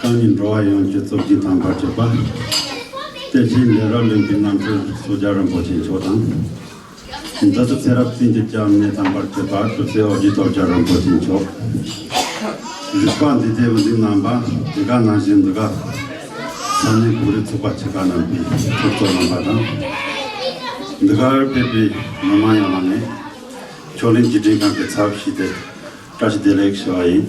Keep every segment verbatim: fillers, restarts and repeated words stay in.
གང་ཉིད་འགྲོ་བ་ཡོངས་ཀྱི་གཙུག་གི་དམ་པར་གྱུར་པ། དེ་བཞིན་ལས་རབ་གླིང་པའི་རྣམ་གྲོལ་སོ་བརྒྱ་རིན་པོ་ཆེ་མཆོག་དང་། འདི་ཚོ་ཚེ་རབས་ཀུན་གྱི་སྐྱབས་གནས་དམ་པར་གྱུར་པ་གྲུབ་སེ་ཨོ་རྒྱན་ཐོབ་རྒྱལ་རིན་པོ་ཆེ་མཆོག་རིག་པ་འདི་ལྟའི་འོད་འཛིན་རྣམ་པ། དེ་ག་ནང་བཞིན་འདི་ག་ས་གནས་བོད་རིགས་ཚོགས་པ་ཆེ་ཁག་རྣམ་པའི་ཚོགས་གཙོ་རྣམ་པ་དང་། འདི་གར་ཕེབས་པའི་མི་མང་ཡོངས་ལ་ནས་མཆོག་གླིང་བརྒྱུད་འཕྲིན་ཁང་གི་ཚབ་ཞུས་ཏེ་བཀྲ་ཤིས་བདེ་ལེགས་ཞུ་བ་ཡིན།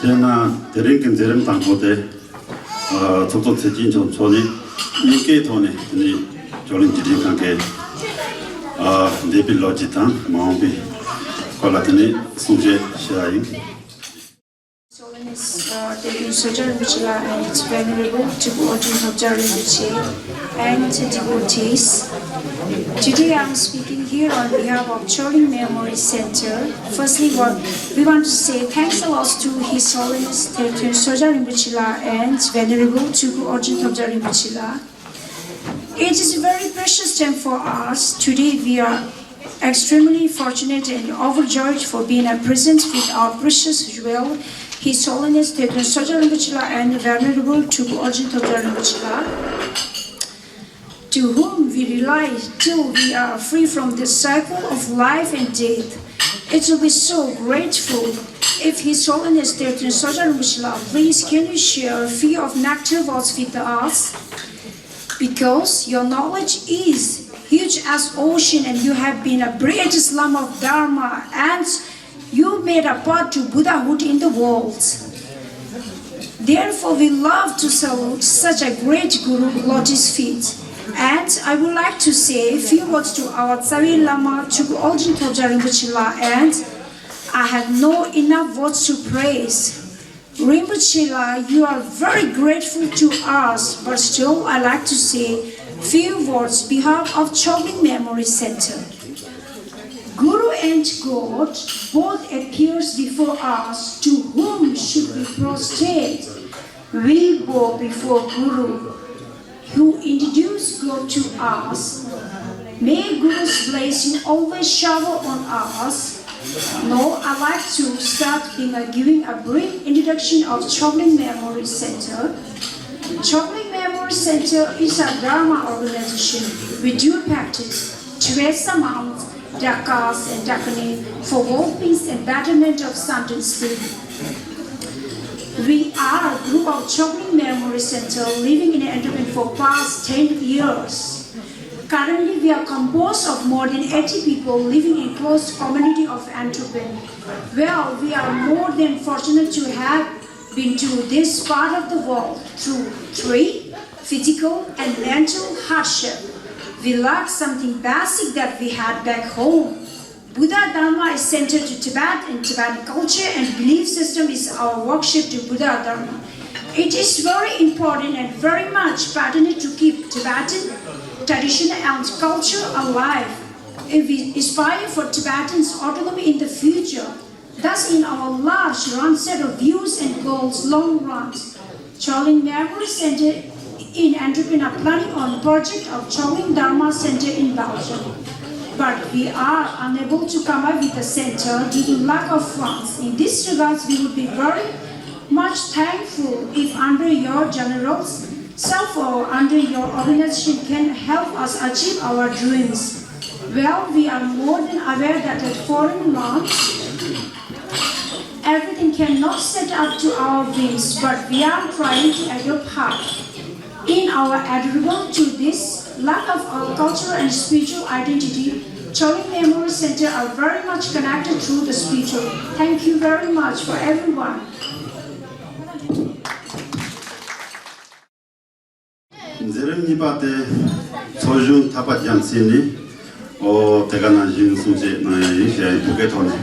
དེས་ན་དེ་རིང་གི་མཛད་རིམ་དང་པོ་དེ། ཚོགས་གཙོ་ཚེ་སྐྱིད་མཆོག་མཆོག་ནས་དབྱིན་སྐད་ཐོག་ནས་དེ་ནས་མཆོག་གླིང་བརྒྱུད་འཕྲིན་ཁང་གི་འདས་པའི་ལོ་རྒྱུས་དང་མ་འོངས་པའི་སྐོར་ལ་དེ་ནས་གསུང་བཤད་ཞུ་བ་ཡིན། Holiness, uh, Tekun Soja Rinpoche and its Venerable Tulku Urgyen Thopja Rinpoche and devotees. Today I'm speaking here on behalf of Choling Memory Center. Firstly, what we want to say thanks a lot to His Holiness Tekun Soja Rinpoche and Venerable Tulku Urgyen Thopja Rinpoche. It is a very precious time for us. Today we are extremely fortunate and overjoyed for being a present with our precious jewel, His Holiness Tekun Soja Rinpoche and Venerable Tulku Urgyen Thopja Rinpoche, to whom we rely till we are free from this cycle of life and death. It will be so grateful if His Holiness Tekun Soja Rinpoche, please can you share a few of nectar words with us? Because your knowledge is huge as ocean and you have been a greatest Lama of Dharma and you made a path to Buddhahood in the world. Therefore, we love to salute such a great Guru, Lotus Feet. And I would like to say a few words to our Tsawe Lama, Tulku Urgyen Thopja Rinpoche, and I have no enough words to praise. Rinpoche, you are very grateful to us, but still I like to say few words behalf of Choling Memory Center. Guru and God both appears before us, to whom should we prostrate? We bow before Guru, who introduced God to us. May Guru's blessing always shower on us. Now I like to start in a giving a brief introduction of Choling Memory Center. Choling Memory Center is a Dharma organization. We do practice Theresa Mount, Dakas and Dakini for world peace and betterment of Sandton State. We are a group of Choling Memory Center living in Andoven for past ten years. Currently, we are composed of more than eighty people living in close community of Andoven. Well, we are more than fortunate to have been to this part of the world through three physical and mental hardship. We lack something basic that we had back home. Buddha Dharma is centered to Tibet, and Tibetan culture and belief system is our worship to Buddha Dharma. It is very important and very much pertinent to keep Tibetan tradition and culture alive. If we aspire for Tibetans' autonomy in the future, thus in our large run set of views and goals, long runs, Choling Memory Center in Andoven are planning on project of Choling Dharma Center in Belgium. But we are unable to come up with a center due to lack of funds. In this regard, we would be very much thankful if under your general self or under your organization can help us achieve our dreams. Well, we are more than aware that at foreign lands, everything cannot set up to our dreams, but we are trying to adopt heart. In our adorable to this lack of our cultural and spiritual identity, Choling Memory Center are very much connected through the spiritual. Thank you very much for everyone. མཛད་རིམ་གཉིས་པ་དེ་ཚོགས་གཞོན་ཐར་པ་རྒྱལ་མཚན་ནས་ཨོ་དེ་ག་ནང་བཞིན་གསུང་བཤད་གནང་ཡ་ཡིན་ཞེས་བོད་སྐད་ཐོག་ནས།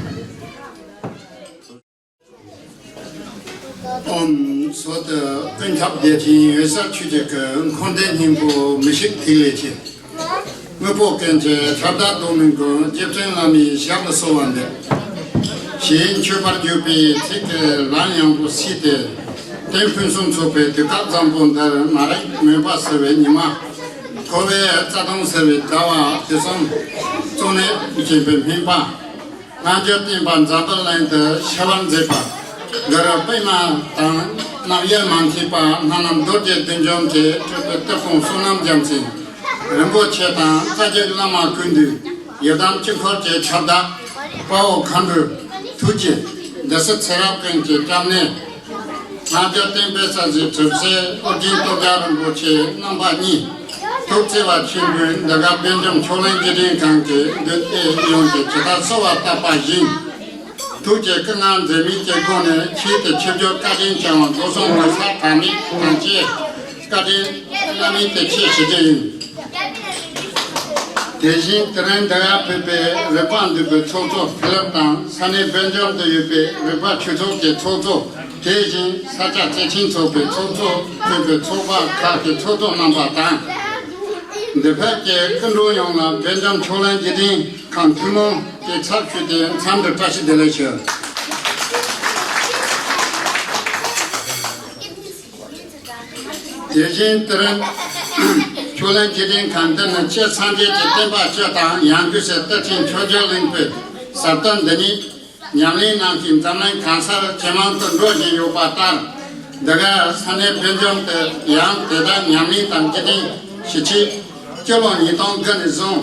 ཨོམ་སོ་ཏི་ཀུན་ཁྱབ་བདེ་ཆེན་འོད་གསལ་ཆོས་ཀྱི་སྐུ། འཁོར་འདས་སྙིང་པོ་མི་ཤིགས་ཐིག་ལེ་ཆེ། དངོས་པོ་ཀུན་གྱི་ཁྱབ་བདག་རྡོར་སྨིན་ཀུན། རྗེ་བཙུན་བླ་མའི་ཞབས་ལ་གསོལ་བ་འདེབས། ཞེས་མཆོད་པར་གྱུར་པའི་ཚིག་གི་ལན་ཡང་པོ་གསུངས་ཏེ། རྟེན་ཕུན་སུམ་ཚོགས་པའི་དུས་སྐབས་བཟང་པོ་འདིར། མ་རིག་མུན་པ་སེལ་བའི་ཉི་མ། འཁོར་བའི་རྩ་དོན་སེལ་བའི་ཟླ་བ། དུས་གསུམ་གཙོ་ནས་བཞེངས་པའི་སྨན་པ། སྔ་འགྱུར་བསྟན་པ་འཛམ་བུ་གླིང་དུ་ཁྱབ་པར་མཛད་པ། གུ་རུ་པདྨ་དང་རྣམ་དབྱེར་མ་མཁས་པ། རྣམ་རྣམ་རྡོ་རྗེ་བདུད་འཇོམས་ཀྱི། སྤྲུལ་པའི་གཏེར་སྟོན་བསོད་ནམས་རྒྱལ་མཚན་རིན་པོ་ཆེ་དང་། རྩ་བརྒྱུད་བླ་མ་ཀུན་འདུས་ཡི་དམ་དཀྱིལ་འཁོར་གྱི་ཁྱབ་བདག་དཔའ་བོ་མཁའ་འགྲོའི་ཐུགས་ཀྱི་སྡེ་སྲིད་ཚེ་རབས་ཀུན་གྱི་སྐྱབས་གནས། སྔ་འགྱུར་བསྟན་པའི་རྩ་གཞིའི་གྲུབ་སྲས་ཨོ་རྒྱན་སྟོབས་རྒྱལ་རིན་པོ་ཆེ་རྣམ་པ་གཉིས། ཐུགས་བརྩེ་བ་ཆེན་པོས་འདི་ག་དཔལ་འབྱོར་ཕྱོགས་གླིང་བརྒྱུད་འཕྲིན་ཁང་གི་འདུས་སྡེ་ཡོངས་ཀྱིས་ཇི་ལྟར་གསོལ་བ་བཏབ་པ་བཞིན། ཐུགས་ཀྱི་བསྐུལ་མངགས་མཛད་མིན་གྱི་སྒོ་ནས་ཆེད་དུ་ཆིབས་བསྒྱུར་བཀའ་དྲིན་ཅན་དབང་རྡོར་སེམས་ངོ་མཚར་དྲ་མིག་དང་བཅས་བཀའ་དྲིན་བླ་མེད་དུ་ཆེ་ཞུ་རྒྱུ་ཡིན། དེ་བཞིན་དེ་རིང་འདི་གར་ཕེབས་པའི་རིག་པ་འདུས་པའི་ཚོགས་གཙོ་ཕི་ལིབ་དང་། ས་གནས་སྦེལ་ཇམ་དུ་ཡོད་པའི་རིག་པ་ཆོས་ཚོགས་ཀྱི་ཚོགས་གཙོ། དེ་བཞིན་ས་སྐྱ་བརྩེ་ཆེན་ཚོགས་པའི་ཚོགས་གཙོ་གཙོས་པའི་ཚོགས་པ་ཁག་གི་ཚོགས་གཙོ་རྣམ་པ་དང་། འདི་ཕེབས་ཀྱི་སྐུ་མགྲོན་ཡོངས་ལ་སྦེལ་ཇམ་ཕྱོགས་གླིང་བརྒྱུད་འཕྲིན་ཁང་ཐུན་མོང་གི་ཚབ་ཞུས་ཏེ་འཚམས་འདྲི་བཀྲ་ཤིས་བདེ་ལེགས་ཞུ། དེ་བཞིན་དེ་རིང་ཕྱོགས་གླིང་བརྒྱུད་འཕྲིན་ཁང་འདི་ནི་སྤྱིར་སངས་རྒྱས་ཀྱི་བསྟན་པ་སྤྱི་དང་ཡང་སྒོས་སུ་གཏེར་ཆེན་ཆོས་རྒྱལ་གླིང་པའི་ཟབ་དོན་འདི་ཉིད་ཉམས་ལེན་གནང་མཁན་འཛམ་གླིང་གང་སར་ཇེ་མང་དུ་འགྲོ་བཞིན་ཡོད་པ་ལྟར། འདི་ག་ས་གནས་སྦེལ་ཇམ་དུ་ཡང་དེ་ལྟར་ཉམས་ལེན་དང་བརྒྱུད་འཕྲིན་ཞུ་ཆེད་སྤྱི་ལོ་ཉིས་སྟོང་དགུ་ནས་བཟུང་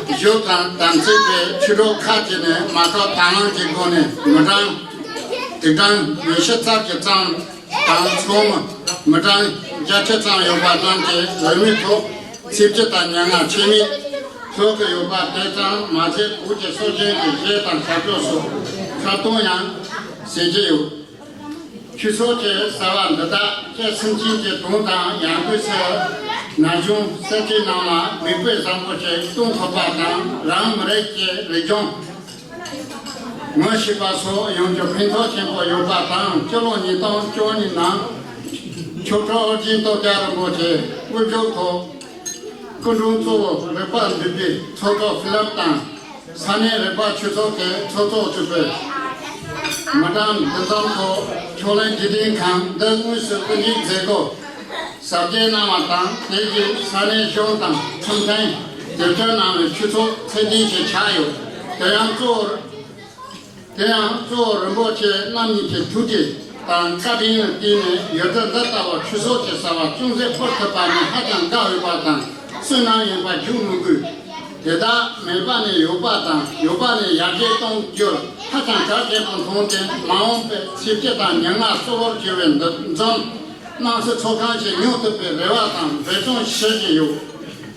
བཞུགས་དང་དམ་ཚིག་པའི་ཆོས་གྲོགས་ཁག་ཅིག་ནས་མ་ཐོག་དང་བླངས་ཀྱི་སྒོ་ནས་མི་གྲངས་དྲུག་སྟོང་ཉི་ཤུ་རྩ་གཅིག་ཙམ་དང་ཚོགས་མི་མི་གྲངས་བརྒྱད་ཅུ་ཙམ་ཡོད་པ་རྣམས་ཀྱི་འོས་མིའི་ཐོག་ཚེས་བཅུ་དང་ཉེར་ལྔ་ཆེད་དམིགས་ཚོགས་ཀྱི་ཡོད་པ་དེ་ཙམ་མ་ཟད། བོད་ཀྱི་སྲོལ་རྒྱུན་གྱི་གཞས་དང་ཞབས་བྲོ་སོགས་ཁ་བཏོན་ཡང་ཟེར་གྱི་ཡོད། ཆོས་ཚོགས་ཀྱི་ཟབ་པ་འདི་དག་སྐྱེས་སེམས་ཅན་གྱི་དོན་དང་ཡང་སྒོས་སུ་ན་གཞོན་སེར་སྐྱའི་ནང་ལ་མིག་དཔེ་བཟང་པོ་ཞིག་སྟོན་ཐུབ་པ་དང་། རང་མི་རིགས་ཀྱི་རིག་གཞུང་ངོ་ཤེས་པ་སོགས་ཡོང་རྒྱུར་ཕན་ཐོགས་ཆེན་པོ་ཡོད་པ་དང་། སྤྱི་ལོ་ཉིས་སྟོང་བཅུ་གཉིས་ནང་མཆོག་སྤྲུལ་ཨོ་རྒྱན་སྟོབས་རྒྱལ་རིན་པོ་ཆེ་དབུ་བཞུགས་ཐོག་སྐུ་མགྲོན་གཙོ་བོ་རིག་པ་འདུས་པའི་ཚོགས་གཙོ་ཕི་ལིབ་དང་། ས་གནས་རིག་པ་ཆོས་ཚོགས་ཀྱི་ཚོགས་གཙོ་གཙོས་པའི་མི་གྲངས་འདི་ཙམ་ཐོག་ཕྱོགས་གླིང་བརྒྱུད་འཕྲིན་ཁང་འདི་དངོས་སུ་དབུ་འབྱེད་མཛད་སྒོ་གཟབ་རྒྱས་གནང་བ་དང་། དེ་བཞིན་ས་གནས་གཞུང་དང་ཁྲིམས་མཐུན་དེབ་སྐྱེལ་གནང་བའི་ཆོས་ཚོགས་ཚད་ལྡན་ཞིག་ཆགས་ཡོད། དེ་ཡང་གཙོ་བོར། དེ་ཡང་གཙོ་བོ་རིན་པོ་ཆེ་རྣམ་གཉིས་ཀྱི་ཐུགས་རྗེ་དང་བཀའ་དྲིན་ལ་བརྟེན་ནས་ཡུལ་གྲུ་འདི་ལྟ་བུ་ཆོས་ཚོགས་ཀྱི་ཟབ་པ་ཅུང་ཟད་སྤེལ་ཐུབ་པ་ནི་ཧ་ཅང་དགའ་འོས་པ་དང་བསོད་ནམས་ཡིན་པ་བརྗོད་མི་དགོས། དེ་དག་མེད་པ་ནས་ཡོད་པ་དང་། ཡོད་པ་ནས་ཡར་རྒྱས་གཏོང་རྒྱུར་ཧ་ཅང་གལ་ཆེན་པོ་མཐོང་སྟེ། མ་འོངས་པའི་ཚེས་བཅུ་དང་ཉེར་ལྔ་གཙོ་བོར་གྱུར་པའི་འདུ་འཛོམས་གནང་སའི་ཚོགས་ཁང་ཞིག་ཉོ་ཐུབ་པའི་རེ་བ་དང་འབད་བརྩོན་ཞུ་བཞིན་ཡོད།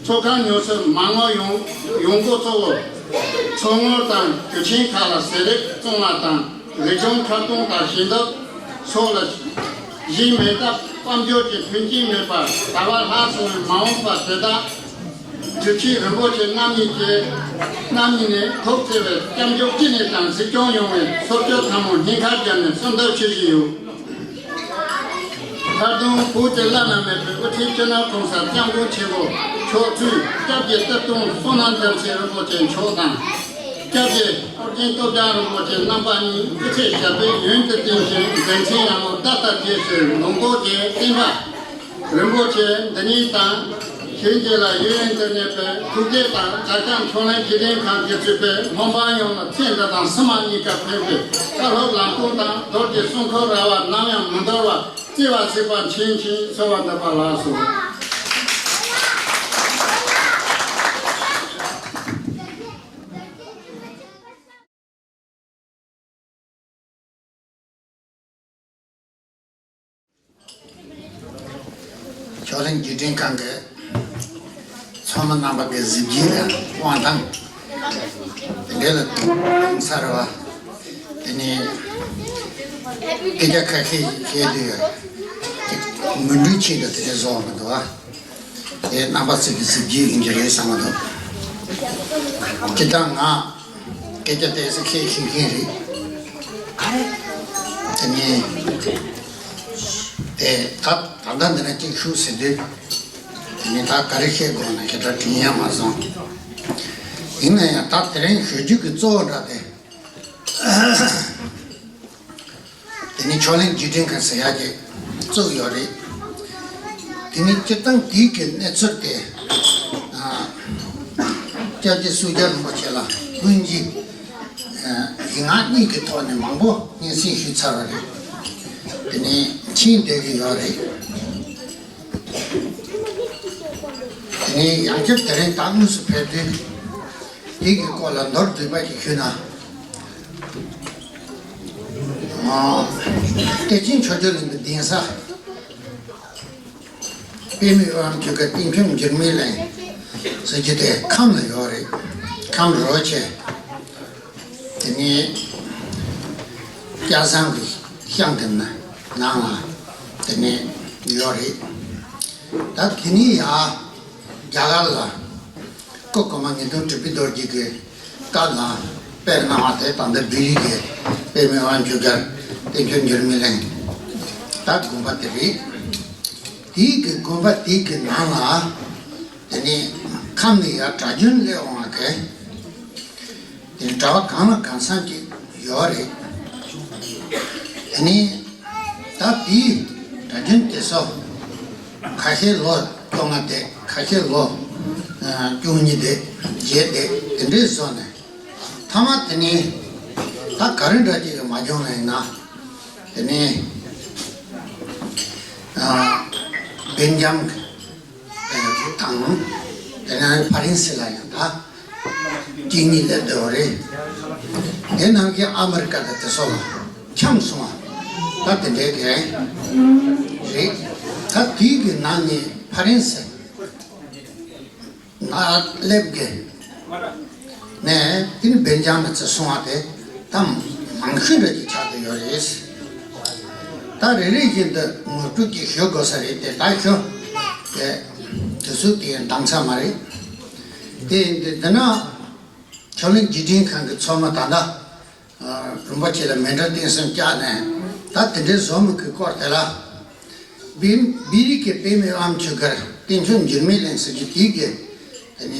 ཚོགས་ཁང་ཉོ་སའི་མ་དངུལ་ཡོང་ཡོང་སྒོ་གཙོ་བོ་ཚོང་དངུལ་དང་དུས་ཆེན་ཁག་ལ་ཟས་རིགས་བཙོང་བ་དང་། རིག་གཞུང་འཁྲབ་སྟོན་དང་ཞལ་འདེབས་སོགས་ལ་གཞན་མེད་སྟབས། དཔལ་འབྱོར་གྱི་མཐུན་རྐྱེན་མེད་པར་ད་བར་ལྷག་སོང་བའི་མ་འོངས་པ་དེ་དག་སྒྲུབ་ཆེད་རིན་པོ་ཆེ་རྣམ་གཉིས་ཀྱིས་རྣམ་གཉིས་ནས་ཐུགས་བརྩེ་བའི་སྐྱབས་འཇུག་ཅི་ནས་ཀྱང་གཟིགས་སྐྱོང་ཡོང་བའི་ཚོགས་སྐྱོར་ཐལ་མོ་སྙིང་ཁར་བརྒྱབ་ནས་གསོལ་འདེབས་ཞུ་བཞིན་ཡོད། མཐར་དུ་བོད་ཀྱི་བླ་ན་མེད་པའི་དབུ་ཁྲིད་སྤྱི་ནོར་༸གོང་ས་༸སྐྱབས་མགོན་ཆེན་པོ་མཆོག་གཙོས་སྐྱབས་རྗེ་གཏེར་སྟོན་བསོད་ནམས་རྒྱལ་མཚན་རིན་པོ་ཆེ་མཆོག་དང་། སྐྱབས་རྗེ་ཨོ་རྒྱན་སྟོབས་རྒྱལ་རིན་པོ་ཆེ་རྣམ་པ་གཉིས་སྐུ་ཚེ་ཞབས་པད་ཡུན་དུ་བརྟན་ཞིང་། མཛད་འཕྲིན་ཡར་ངོ་ཟླ་ལྟར་རྒྱས་ཤིང་། ལོངས་སྐུ་གི་བསྟན་པ་རིན་པོ་ཆེ་འདི་ཉིད་དང་། གཞན་གྱིས་ལ་ཡུན་རིང་དུ་གནས་པའི་ཐུགས་རྗེ་དང་། གྲྭ་ཚང་ཕྱོགས་གླིང་བརྒྱུད་འཕྲིན་ཁང་གིས་གཙོས་པའི་སྔོན་འབངས་ཡོངས་ལ་ཚེ་འདི་དང་སྲིད་མ་གཉིས་ཀར་ཕན་པའི་བཀའ་སློབ་ལམ་སྟོན་དང་། རྡོ་རྗེ་གསུང་འཁོར་ར་བ་ནམ་ཡང་མི་འདོར་བར་བརྩེ་བ་ཟེར་བ་མཁྱེན་ཅིང་གསོལ་བ་འདེབས་པ་ལགས་སོ། ཕྱོགས་གླིང་བརྒྱུད་འཕྲིན་ཁང་གི་ཚོགས་མི་རྣམ་པ་གི་གཟི་བརྗིད་དང་དབང་ཐང་དེ་འདྲ་ལ་གཏིང་ཟབ་རེད་བ། དེ་ནས་སྐད་ཆ་ཁ་ཤས་བཤད་དུས་མུན་སྤྲུལ་ཆེད་དུ་དེ་འདྲ་བཟོ་བ་མི་འདུག་བ། དེ་རྣམ་པ་ཚོ་གི་གཟི་བརྗིད་ཡིན་གྱི་རེད་བསམ་གྱི་འདུག་སྤྱིར་བཏང་ང་སྐད་ཆ་ཏོག་ཙམ་བཤད་ཤེས་མཁན་རེད། དེ་ནས་དེ་ད་ད་ལྟ་འདི་ན་གཅིག་ཞུ་ཟེར་དུས། ངས་ད་ག་རེ་བཤད་དགོས་ན་ཞེ་དྲག་དྲན་ཡ་མ་སོང་། ཡིན་ན་ཡང་ད་དེ་རིང་ཞུ་རྒྱུ་གི་གཙོ་བོ་འདྲ་དེ། དེ་ནི་ཕྱོགས་གླེང་བརྒྱུད་འཕྲིན་ཁང་ཟེར་ཡག་གི་བཙུགས་ཡོད་རེད། དེ་ནི་སྤྱིར་བཏང་དེའི་གི་གནས་ཚུལ་དེ། ཨ། སྐྱབས་རྗེ་སུ་ཇཱ་རིན་པོ་ཆེ་ལ་སྔོན་གྱི། ཨ། ཡིག་ངག་གཉིས་ཀྱི་ཐོག་ནས་མང་པོ་སྙན་སེང་ཞུས་ཚར་བ་རེད། དེ་ནི་མཁྱེན་བསྡད་ཀྱི་ཡོད་རེད། དེ་ནས་ཡང་བསྐྱར་དེ་རིང་ད་དངོས་སུ་ཕེབས་དུས། དེ་གི་སྐོར་ལ་མདོར་བསྡུས་པ་ཞིག་ཞུས་ན། ཨ། བདེ་ཆེན་ཆོས་རྒྱལ་གླིང་གི་གདན་ས། པདྨའི་དབང་ཕྱུག་གི་བསྟན་སྐྱོང་འགྱུར་མེད་གླིང་ཟེར་རྒྱུ་དེ་ཁམས་ལ་ཡོད་རེད། ཁམས་རོལ་ཆེ། དེ་ནས་སྐལ་བཟང་གི་ཤང་གི་ནང་ལ་དེ་ནས་ཡོད་རེད། ད་དེ་ནས་ཡར་རྒྱ་གར་ལ་སྐུ་གོང་མ་ངེས་དོན་གྲུབ་པའི་རྡོ་རྗེ་གི་བཀའ་ལ་དཔེར་གནང་བ་དེ་ད་ལྟ་བོད་ཡིག་གི་པདྨའི་དབང་ཕྱུག་གི་བསྟན་སྐྱོང་འགྱུར་མེད་གླིང་ད་དགོན་པ་དེ་རེད། དེའི་གི་དགོན་པ་དེའི་གི་ནང་ལ་དེ་ནས་ཁམས་ནས་ཡར་གྲྭ་རྒྱུན་སླེབས་འོང་བ་གི། དེ་གྲྭ་པ་གང་ལ་གང་འཚམ་ཅིག་ཡོད་རེད། དེ་ནས་ད་དེའི་གྲྭ་རྒྱུན་དེ་ཚོ་ཁ་ཤས་ལོ་བཅོ་ལྔ་བསྡད། ཁ་ཤས་ལོ་ཨ་བཅུ་གཉིས་བསྡད། བརྒྱད་བསྡད། དེ་འདྲས་བཟོ་ནས་མཐའ་མ་དེ་ནས་ད་ག་རེ་འདྲ་ཅིག་གིས་མ་བྱུང་ན་ཡིན་ན། དེ་ནས་ཨ་སྦེལ་ཇམ་དང་། དེ་ནས་ཕ་རན་སི་ལ་ཡང་ད་གཅིག་གཉིས་སླེབས་བསྡད་པ་རེད། དེ་ནང་གི་ཨ་མི་རི་ཀ་དང་དེ་ཚོ་ལ་འཁྱམས་སོང་བ། ད་དེ་འདྲའི་གི་རེད། ད་དེའི་གི་ནང་ནས་ཕ་རན་སི་ནང་སླེབས་གི་ནས་དེ་ནི་སྦེལ་ཇམ་ལ་ཚུར་སོང་བ་དེ་ད་མང་ཤོས་འདྲ་ཅིག་ཆགས་བསྡད་ཡོད་རེད། ད་རེ་རེ་བཞིན་དུ་ངོ་སྤྲོད་ཅིག་ཞུ་དགོས་ས་རེད་དེ། ད་ཞུ་དེ་དུས་ཚོད་དེ་འདང་ས་མ་རེད། དེ་ཡིན་དུས་འདི་ན་ཕྱོགས་གླེང་བརྒྱུད་འཕྲིན་ཁང་གི་ཚོགས་མི་ད་ལྟ་རིན་པོ་ཆེ་ལ་མཎྜལ་རྟེན་གསུམ་བཅག་ནས་ད་དེ་འདྲའི་བཟོ་མི་གི་སྐོར་དེ་ལ། བི་བི་རི་ཀའི་པདྨའི་དབང་ཕྱུག་གི་བསྟན་སྐྱོང་འགྱུར་མེད་གླིང་ཟེར་རྒྱུ་དེའི་གི་དེ་ནས་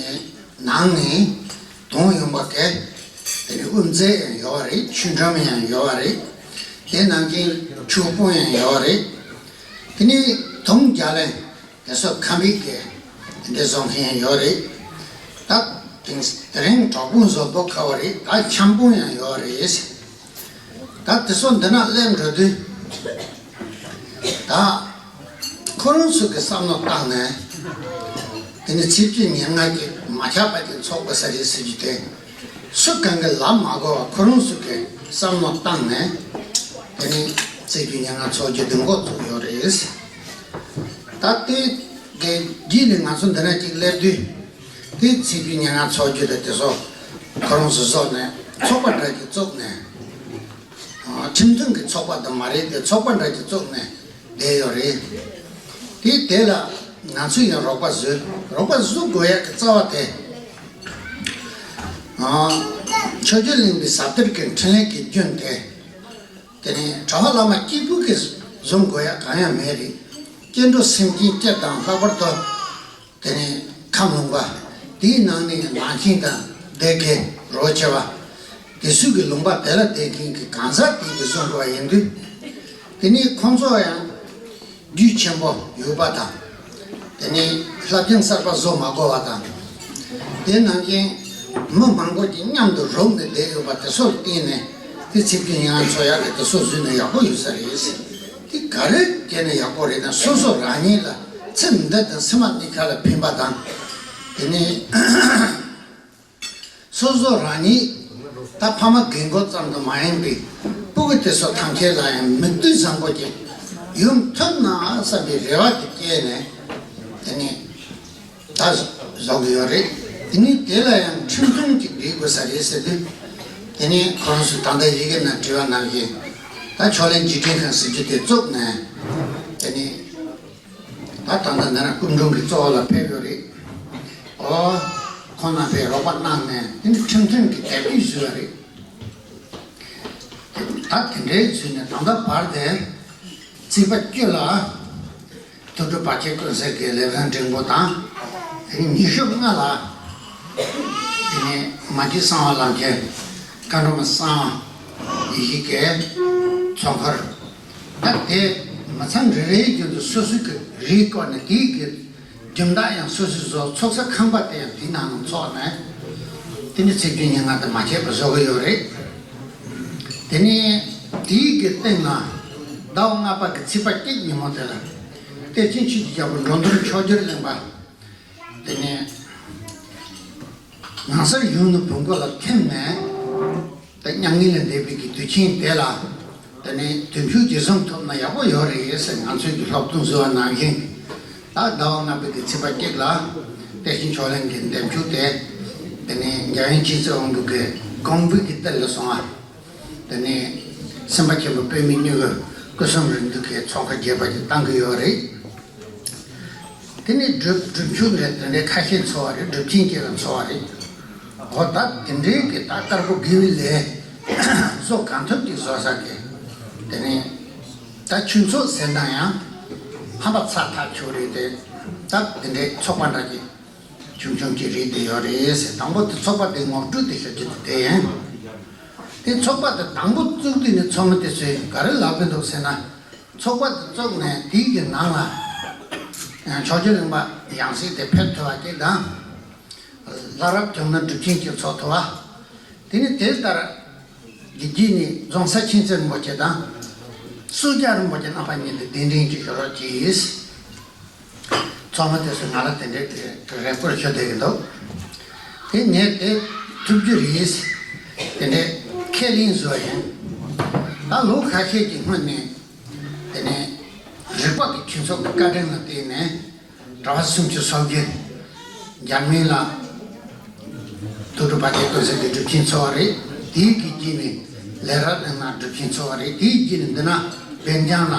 ནང་ནས་དོན་ཡོང་བ་གི་དེ་ནས་དབུ་མཛད་ཡང་ཡོད་པ་རེད། ཆོས་སྒྲོན་ཡང་ཡོད་པ་རེད། དེ་ནང་བཞིན་ཆོས་དཔོན་ཡང་ཡོད་པ་རེད། དེ་ནས་དུང་རྒྱ་གླིང་དེ་ཚོ་ཁམས་པའི་གི་དེ་འདྲའི་བཟོ་མཁན་ཡང་ཡོད་རེད། ད་དེང་དེ་རིང་གྲོགས་པོ་བཟོ་པོ་ཁ་བ་རེད། ད་འཁྱམ་དཔོན་ཡང་ཡོད་རེད། ད་དེ་ཚོ་འདི་ན་སླེབས་འགྲོ་དུས། ད་ཁོ་རང་ཚོ་གི་བསམ་བློ་བཏང་ནས་དེ་ནི་ཚེས་བཅུ་ཉེར་ལྔ་གི་མ་ཆག་པ་དེ་འཚོགས་དགོས་ས་རེད་ཟེར་རྒྱུ་དེ། སུ་གང་གི་ལབ་མ་དགོས་པ་ཁོ་རང་ཚོ་གི་བསམ་བློ་བཏང་ནས་དེ་ནི་ཚེས་བཅུ་ཉེར་ལྔ་འཚོགས་རྒྱུ་དེ་འགོ་བཙུགས་ཡོད་རེད། ད་ལྟའི་གི་རྗེས་ལ་ང་ཚོ་འདི་ན་ཅིག་སླེབས་དུས། དེ་ཚེས་བཅུ་ཉེར་ལྔ་འཚོགས་རྒྱུ་དེ་དེ་ཚོ་ཁོ་རང་ཚོ་བཟོས་ནས་ཚོགས་པ་འདྲ་ཅིག་བཙུགས་ནས། ཨ། ཁྲིམས་མཐུན་གྱི་ཚོགས་པ་དང་མ་རེད་དེ། ཚོགས་པ་འདྲ་ཅིག་བཙུགས་ནས་བསྡད་ཡོད་རེད། དེ་དེ་ལ་ང་ཚོས་ཡང་རོགས་པ་བཟོས། རོགས་པ་བཟོ་དགོས་ཡག་གི་རྩ་བ་དེ། ཨ། ཆོས་རྒྱལ་གླིང་པའི་ཟབ་གཏེར་གྱི་འཕྲིན་ལས་ཀྱི་རྒྱུན་དེ། དེ་ནས་གྲྭ་པ་བླ་མ་སྐྱིད་པོ་གིས་བཟུང་དགོས་ཡག་གང་ཡང་མེད་རེད། སྐྱེ་འགྲོ་སེམས་ཅན་སྤྱི་དང་ལྷག་པར་དུ། དེ་ནས་ཁམས་ལུང་པ། དེའི་ནང་ནས་ནང་ཆེན་དང་སྡེ་དགེ་རོ་ཆེ་བ། དེ་ཚོའི་གི་ལུང་པ་དེ་ལ་བསྡད་མཁན་གྱི་གང་ཟག་དེ་གིས་བཟུང་དགོས་པ་ཡིན་དུས། དེ་ནས་ཁོང་ཚོ་ཡང་རྒྱུས་ཆེན་པོ་ཡོད་པ་དང་། དེ་ནས་བསླབ་སྦྱོང་གསར་པ་བཟོ་མ་དགོས་པ་དང་། དེ་ནང་བཞིན་མི་མང་པོ་ཅིག་མཉམ་དུ་རུབ་ནས་བསྡད་ཡོད་པ་དེ་ཚོ་ལ་བརྟེན་ནས་དེ་ཚེས་བཅུ་ཉིན་ང་ཚོ་ཡག་གི་དེ་ཚོ་བཟོས་ན་ཡག་པོ་ཡོད་ས་རེད། དེ་ག་རེ་བྱས་ན་ཡག་པོ་རེད་ན། སོ་སོ་རང་ཉིད་ལ་ཚེ་འདི་དང་ཕྱི་མ་གཉིས་ཀ་ལ་ཕན་པ་དང་། དེ་ནས་སོ་སོ་རང་ཉིད་ད་ཕ་མ་རྒན་རྒོན་ཙམ་དུ་མ་ཡིན་པའི་སྤུ་གུ་དེ་ཚོ་ཐམས་ཅད་ལ་ཡང་མིག་ལྟོས་བཟང་པོ་ཅིག་ཡོང་ཐུབ་ན་བསམ་པའི་རེ་བ་དེ་སྐྱེས་ནས། དེ་ནས་ད་བཟོ་གི་ཡོད་རེད། དེ་ནས་དེ་ལ་ཡང་ཁྲིམས་མཐུན་ཅིག་སྒྲིག་དགོས་ས་རེད་ཟེར་དུས། དེ་ནས་ཁོ་རང་ཚོས་ད་ལྟ་ཡི་གེ་ནང་བྲིས་པ་ནང་བཞིན་ད་ཕྱོགས་གླེང་བརྒྱུད་འཕྲིན་ཁང་ཟེར་རྒྱུ་དེ་བཙུགས་ནས། དེ་ནས་ད་ད་ལྟ་འདི་ན་སྐུ་མགྲོན་གྱི་གཙོ་བོ་ལ་ཕེབས་ཡོད་རེད། ཨོ། ཁོང་རྣམ་པས་རོགས་པ་གནང་ནས་དེ་ནས་ཁྲིམས་མཐུན་གྱི་དེབ་ཀྱིས་བཟོས་པ་རེད། ད་དེ་འདྲའི་བཟོས་ནས་ད་ལྟ་བར་དེ་ཚེས་པ་བཅུ་ལ། ཐུགས་སྒྲུབ་བར་ཆད་ཀུན་སེལ་གྱི་ལེགས་བཤད་འབྲིང་པོ་དང་། དེ་ནས་ཉི་ཤུ་ལྔ་ལ། དེ་ནས་མ་གྱུར་གསང་བ་ལམ་ཁྱེར་མཁའ་འགྲོ་མ་གསང་བ་ཡེ་ཤེས་ཀྱི་ཚོགས་འཁོར། ད་དེ་མི་ཚང་རེ་རེའི་རྒྱུད་དུ་སོ་སོའི་གི་རིགས་བཀོད་ནས། དེའི་གི་རྒྱུ་འདག་ཡང་སོ་སོའི་བཟོ། ཚོགས་ས་ཁང་པ་དེ་ཡང་དེའི་ནང་ནས་ཚོགས་ནས། དེ་ནས་ཚེས་བཅུ་ཉིན་ལྔ་དེ་མ་ཆད་པར་བཟོ་གི་ཡོད་རེད། དེ་ནས་དེའི་གི་སྟེང་ལ་ཟླ་བ་ལྔ་པ་གི་ཚེས་པ་གཅིག་ཉིན་མོ་དེ་ལ། གཏེར་ཆེན་ཆོས་ཀྱི་རྒྱལ་པོ་འགྲོ་འདུལ་མཆོག་གྱུར་གླིང་པ། དེ་ནས་ནང་སར་ཡུམ་ནི་བོན་སྐོར་ལ་ཐིམ་ནས། ད་མྱ་ངན་ལས་འདས་པའི་གི་དུས་ཆེན་དེ་ལ། དེ་ནས་དུས་མཆོད་ཅིག་བཟུང་ཐུབ་ན་ཡག་པོ་ཡོད་རེད་ཟེར། ང་ཚོའི་གི་སློབ་སྟོན་བཟོས་པ་ནང་བཞིན། ད་ཟླ་བ་ལྔ་པའི་གི་ཚེས་པ་གཅིག་ལ་གཏེར་ཆེན་ཕྱོགས་གླིང་གི་འདེམས་ཆོག་དེ། དེ་ནས་འཇམ་དབྱངས་མཁྱེན་བརྩེ་དབང་པོ་གི་དགོངས་པའི་གི་གཏེར་ལ་སོང་བ། དེ་ནས་སེམས་དཔའ་ཆེན་པོ་པདྨའི་སྙིང་གི་སྐུ་གསུམ་རིགས་འདུས་ཀྱི་ཚོགས་ཁག་རྒྱས་པ་ཅིག་བཏང་གི་ཡོད་རེད། དེ་ནས་སྒྲུབ་སྒྲུབ་མཆོད་རེད། དེ་འདྲའི་ཁ་ཤས་འཚོགས་པ་རེད། སྒྲུབ་ཆེན་གྱི་རང་འཚོགས་པ་རེད། འོ་ད་དེ་འདྲའི་གི་ད་དཀར་པོ་དགེ་བའི་ལས་བཟོ་གང་ཐུབ་ཀྱིས་བཟོ་ས་གི། དེ་ནས་ད་ཆོས་ཚོགས་ཟེར་ན་ཡང་ཧམ་པ་ཚ་ཐག་ཆོད་རེད་དེ། ད་དེ་འདྲའི་ཚོགས་པ་འདྲ་གི་ཆུང་ཆུང་གི་རིགས་དེ་ཡོད་རེད་ཟེར། དང་པོ་དེ་ཚོགས་པ་དེ་ངོ་སྤྲོད་དེ་ཞུ་རྒྱུ་དེ་དེ་ཡིན། དེ་ཚོགས་པ་དེ་དང་པོ་བཙུགས་དུས་ནས་ཚོགས་མི་དེ་ཚོས་ག་རེ་ལབ་ཀྱི་འདུག་ཟེར་ན། ཚོགས་པ་དེ་བཙུགས་ནས་དེའི་གི་ནང་ལ་མཆོག་གྱུར་གླིང་པ་ཡང་སྲིད་དེ་ཕེབས་ཐུབ་པ་ཅིག་དང་། ལྷ་རབ་བྱུང་ན་སྒྲུབ་ཆེན་ཅིག་འཚོགས་ཐུབ་པ། དེ་ནས་དེ་ལྟར་གྱི་རྗེས་ནས་རྫོང་གསར་མཁྱེན་བརྩེ་རིན་པོ་ཆེ་དང་། སུ་ཇཱ་རིན་པོ་ཆེ་རྣམ་པ་གཉིས་ལ་གདན་འདྲེན་ཅིག་ཞུ་རོགས་གྱིས། ཚོགས་མི་དེ་ཚོས་ང་ལ་དེ་འདྲའི་གི་རེ་སྐུལ་ཞུ་བསྡད་ཀྱི་འདུག་དེ་ངས་དེ་ཐུབ་རྒྱུ་རེད། དེ་འདྲའི་ཁས་ལེན་བཟོས་ཡིན། ད་ལོ་ཁ་ཤས་ཀྱི་སྔོན་ནས། དེ་ནས་རིག་པ་གི་ཆོས་ཚོགས་ཀྱི་བཀའ་དྲིན་ལ་བརྟེན་ནས། གྲྭ་པ་སུམ་ཅུ་སོ་བརྒྱད། འཇར་མན་ལ་ཐུགས་སྒྲུབ་བར་ཆད་ཀུན་སེལ་གྱི་སྒྲུབ་ཆེན་འཚོགས་པ་རེད། དེའི་གི་རྗེས་ནས་ལས་རབ་གླིང་ན་སྒྲུབ་ཆེན་འཚོགས་པ་རེད། དེའི་རྗེས་ནས་འདི་ན་སྦེལ་ཇམ་ལ་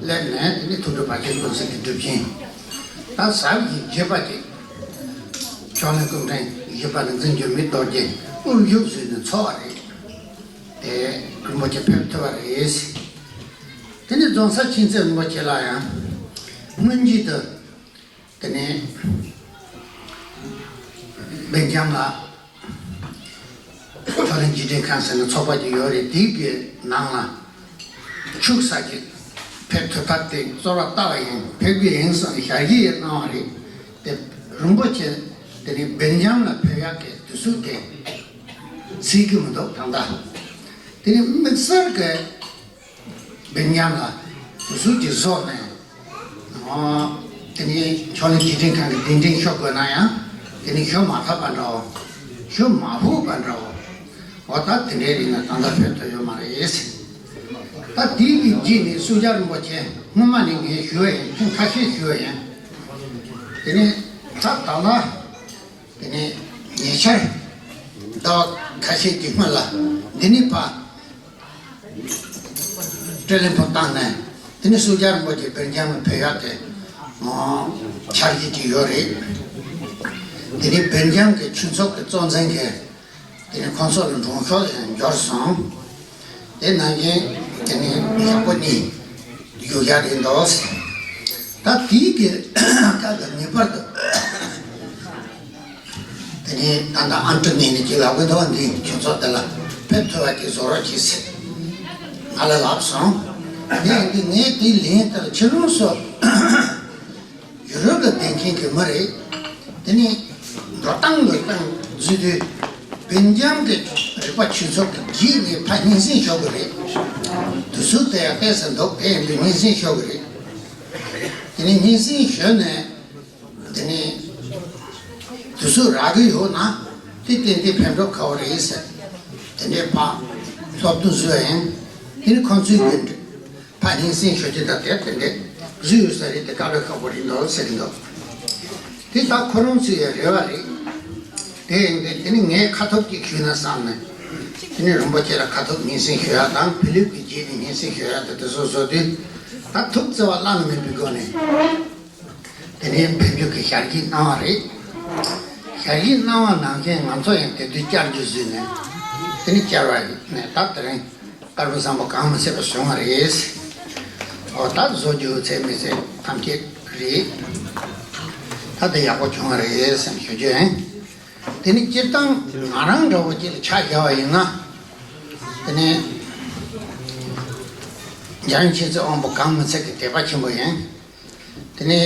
སླེབས་ནས། དེ་ནས་ཐུགས་སྒྲུབ་བར་ཆད་ཀུན་སེལ་གྱི་སྒྲུབ་ཆེན། ད་ཟབ་ཞིང་རྒྱས་པ་ཅིག་ཕྱོགས་གླིང་སྐུ་ཕྲེང་བཞི་པ་རིག་འཛིན་འགྱུར་མེད་རྡོ་རྗེ་དབུ་བཞུགས་བཟོས་ནས་འཚོགས་པ་རེད། དེ་རིན་པོ་ཆེ་ཕེབས་ཐུབ་པ་རེད། དེ་ནས་རྫོང་གསར་མཁྱེན་བརྩེ་རིན་པོ་ཆེ་ལ་ཡང་སྔོན་རྗེས་དུ། དེ་ནས་སྦེལ་ཇམ་ལ་ཕྱོགས་གླིང་རྗེས་དྲན་ཁང་ཟེར་ནས་ཚོགས་པ་ཅིག་ཡོད་རེད། དེའི་གི་ནང་ལ་ཆུག་ས་ཅིག་ཕེབས་ཐུབ་ཐབས་དེ་གསོལ་བ་བཏབ་པ་ཡིན། ཕེབས་ཀྱི་ཡིན་བསམ་ཞལ་བཞེས་ཡང་གནང་བ་རེད། དེ་རིན་པོ་ཆེ་དེ་ནས་སྦེལ་ཇམ་ལ་ཕེབས་ཡག་གི་དུས་ཚོད་དེ་བརྩི་གི་མི་འདུག་ད་ལྟ། དེ་ནས་དམིགས་བསལ་གྱི་སྦེལ་ཇམ་ལ་དུས་ཚོད་ཅིག་བཟོས་ནས། ཨོ། དེ་ནས་ཕྱོགས་གླིང་རྗེས་དྲན་ཁང་གི་གདན་འདྲེན་ཞུ་དགོས་ན་ཡང་། དེ་ནས་ཞུ་མ་ཐུབ་པ་འདྲ་བོ། ཞུ་མ་ཕོད་པ་འདྲ་བོ། འོ་ད་དེ་འདྲའི་རིགས་ནི་ད་ལྟ་ཕེབས་ཐུབ་ཡོད་མ་རེད། ད་དེའི་གི་རྗེས་ནས་སུ་ཇཱ་རིན་པོ་ཆེ་སྔོན་མ་ནས་ངས་ཞུ་བ་ཡིན། ཐེངས་ཁ་ཤས་ཞུ་བ་ཡིན། དེ་ནས་ད་ད་ལ། དེ་ནས་ཉེ་ཆར་ཟླ་བ་ཁ་ཤས་ཀྱི་སྔོན་ལ་འདི་ནས་ཕར་སྤྲེལ་ལེན་པོ་བཏང་ནས། དེ་ནས་སུ་ཇཱ་རིན་པོ་ཆེ་སྦེལ་ཇམ་ལ་ཕེབས་ཡག་དེ་འཆར་གཞི་ཅིག་ཡོད་རེད། དེ་ནས་སྦེལ་ཇམ་གྱི་ཆོས་ཚོགས་ཀྱི་གཙོ་འཛིན་གྱིས། དེ་ནས་ཁོང་ཚོ་ལ་མགྲོན་ཤོག་ཡང་འབྱོར་སོང་། དེ་ནང་བཞིན་དེ་ནས་ཡག་པོ་གཉིས་ཡོད་ཡག་རེད་འདུག་ད་དེའི་གི་སྐབས་ལ་ངེས་པར་དུ་དེ་ནས་ད་ལྟ་ཨན་ཏི་ནས་ནས་ཅིག་ལབ་གི་འདུག་འདི་ཆོས་ཚོགས་དེ་ལ་ཕེབས་ཐུབ་པ་ཅིག་བཟོ་རོགས་གྱིས་ཟེར་ང་ལ་ལབ་སོང་། ངས་འདི་ངས་དེ་ལན་ལྟར་ཕྱི་ལོགས་སུ། ཡུ་རོབ་ལ་བསྡད་མཁན་གྱི་མི་རེད། དེ་ནས་འགྲོ་སྟངས་འགྲོ་སྟངས་བཟོས་དུས་སྦེལ་ཇམ་གྱི་རིག་པ་ཆོས་ཚོགས་ཀྱི་རྗེས་ནས་ཕར་སྙན་སེང་ཞུ་དགོས་རེད། དུས་ཚོད་དེ་ཡང་ཏོག་ཙམ་འདུག་དེ་ཡིན་དུས་སྙན་སེང་ཞུ་དགོས་རེད། དེ་ནས་སྙན་སེང་ཞུས་ནས་དེ་ནས་དུས་ཚོད་རག་གི་ཡོད་ན་དེ་ཏན་ཏན་ཕན་ཐོགས་ཁག་པོ་རེད་ཟེར། དེ་ནས་ཕར་སློབ་སྟོན་བཟོས་ཡིན། དེ་ནས་ཁོང་ཚོས་ཀྱི། ཕར་སྙན་སེང་ཞུ་རྒྱུ་དང་དེ་དེ་འདྲས་བཟོས་ཡོད་ས་རེད། དེ་དཀའ་ལས་ཁག་པོ་རེད་འདུག་ཟེར་གྱི་འདུག་དེ་ད་ཁོ་རང་ཚོའི་རེ་བ་རེད། དེ་ཡིན་དུས་དེ་ནི་ངས་ཁ་ཐུག་ཅིག་ཞུས་ན་བསམ་ནས། དེ་ནི་རིན་པོ་ཆེ་ལ་ཁ་ཐུག་སྙན་སེང་ཞུ་ཡག་དང་། ཕི་ལིབ་ཀྱི་རྗེས་ནས་སྙན་སེང་ཞུ་ཡག་དང་དེ་ཚོ་བཟོ་དུས། ད་ཐུགས་བརྩེ་བ་བླ་ན་མེད་པའི་སྒོ་ནས། དེ་ནས་འབད་རྒྱུ་གི་ཞལ་བཞེས་གནང་བ་རེད། ཞལ་བཞེས་གནང་བ་ནང་བཞིན་ང་ཚོ་ཡང་དེ་དུས་བཅར་རྒྱུ་བཟོས་ནས། དེ་ནི་བཅར་བ་ཡིན་ནས་ད་དེ་རིང་དཀར་པོའི་བསམ་པ་གང་མི་ཚད་པ་བྱུང་བ་རེད། འོ་ད་བཟོ་རྒྱུ་ཚད་མི་ཚད་ཐམས་ཅད་ རེད། ད་དེ་ཡག་པོ་བྱུང་བ་རེད་བསམ་ཞུ་རྒྱུ་ཡིན། དེ་ནི་སྤྱིར་བཏང་ང་རང་འདྲ་བོ་ཅིག་ལ་ཆ་བཞག་པ་ཡིན་ན། དེ་ནི་འཇམ་དབྱངས་མཁྱེན་བརྩེ་དབང་པོ་གང་མི་ཚད་ཀྱི་དད་པ་ཆེན་པོ་ཡིན། དེ་ནི་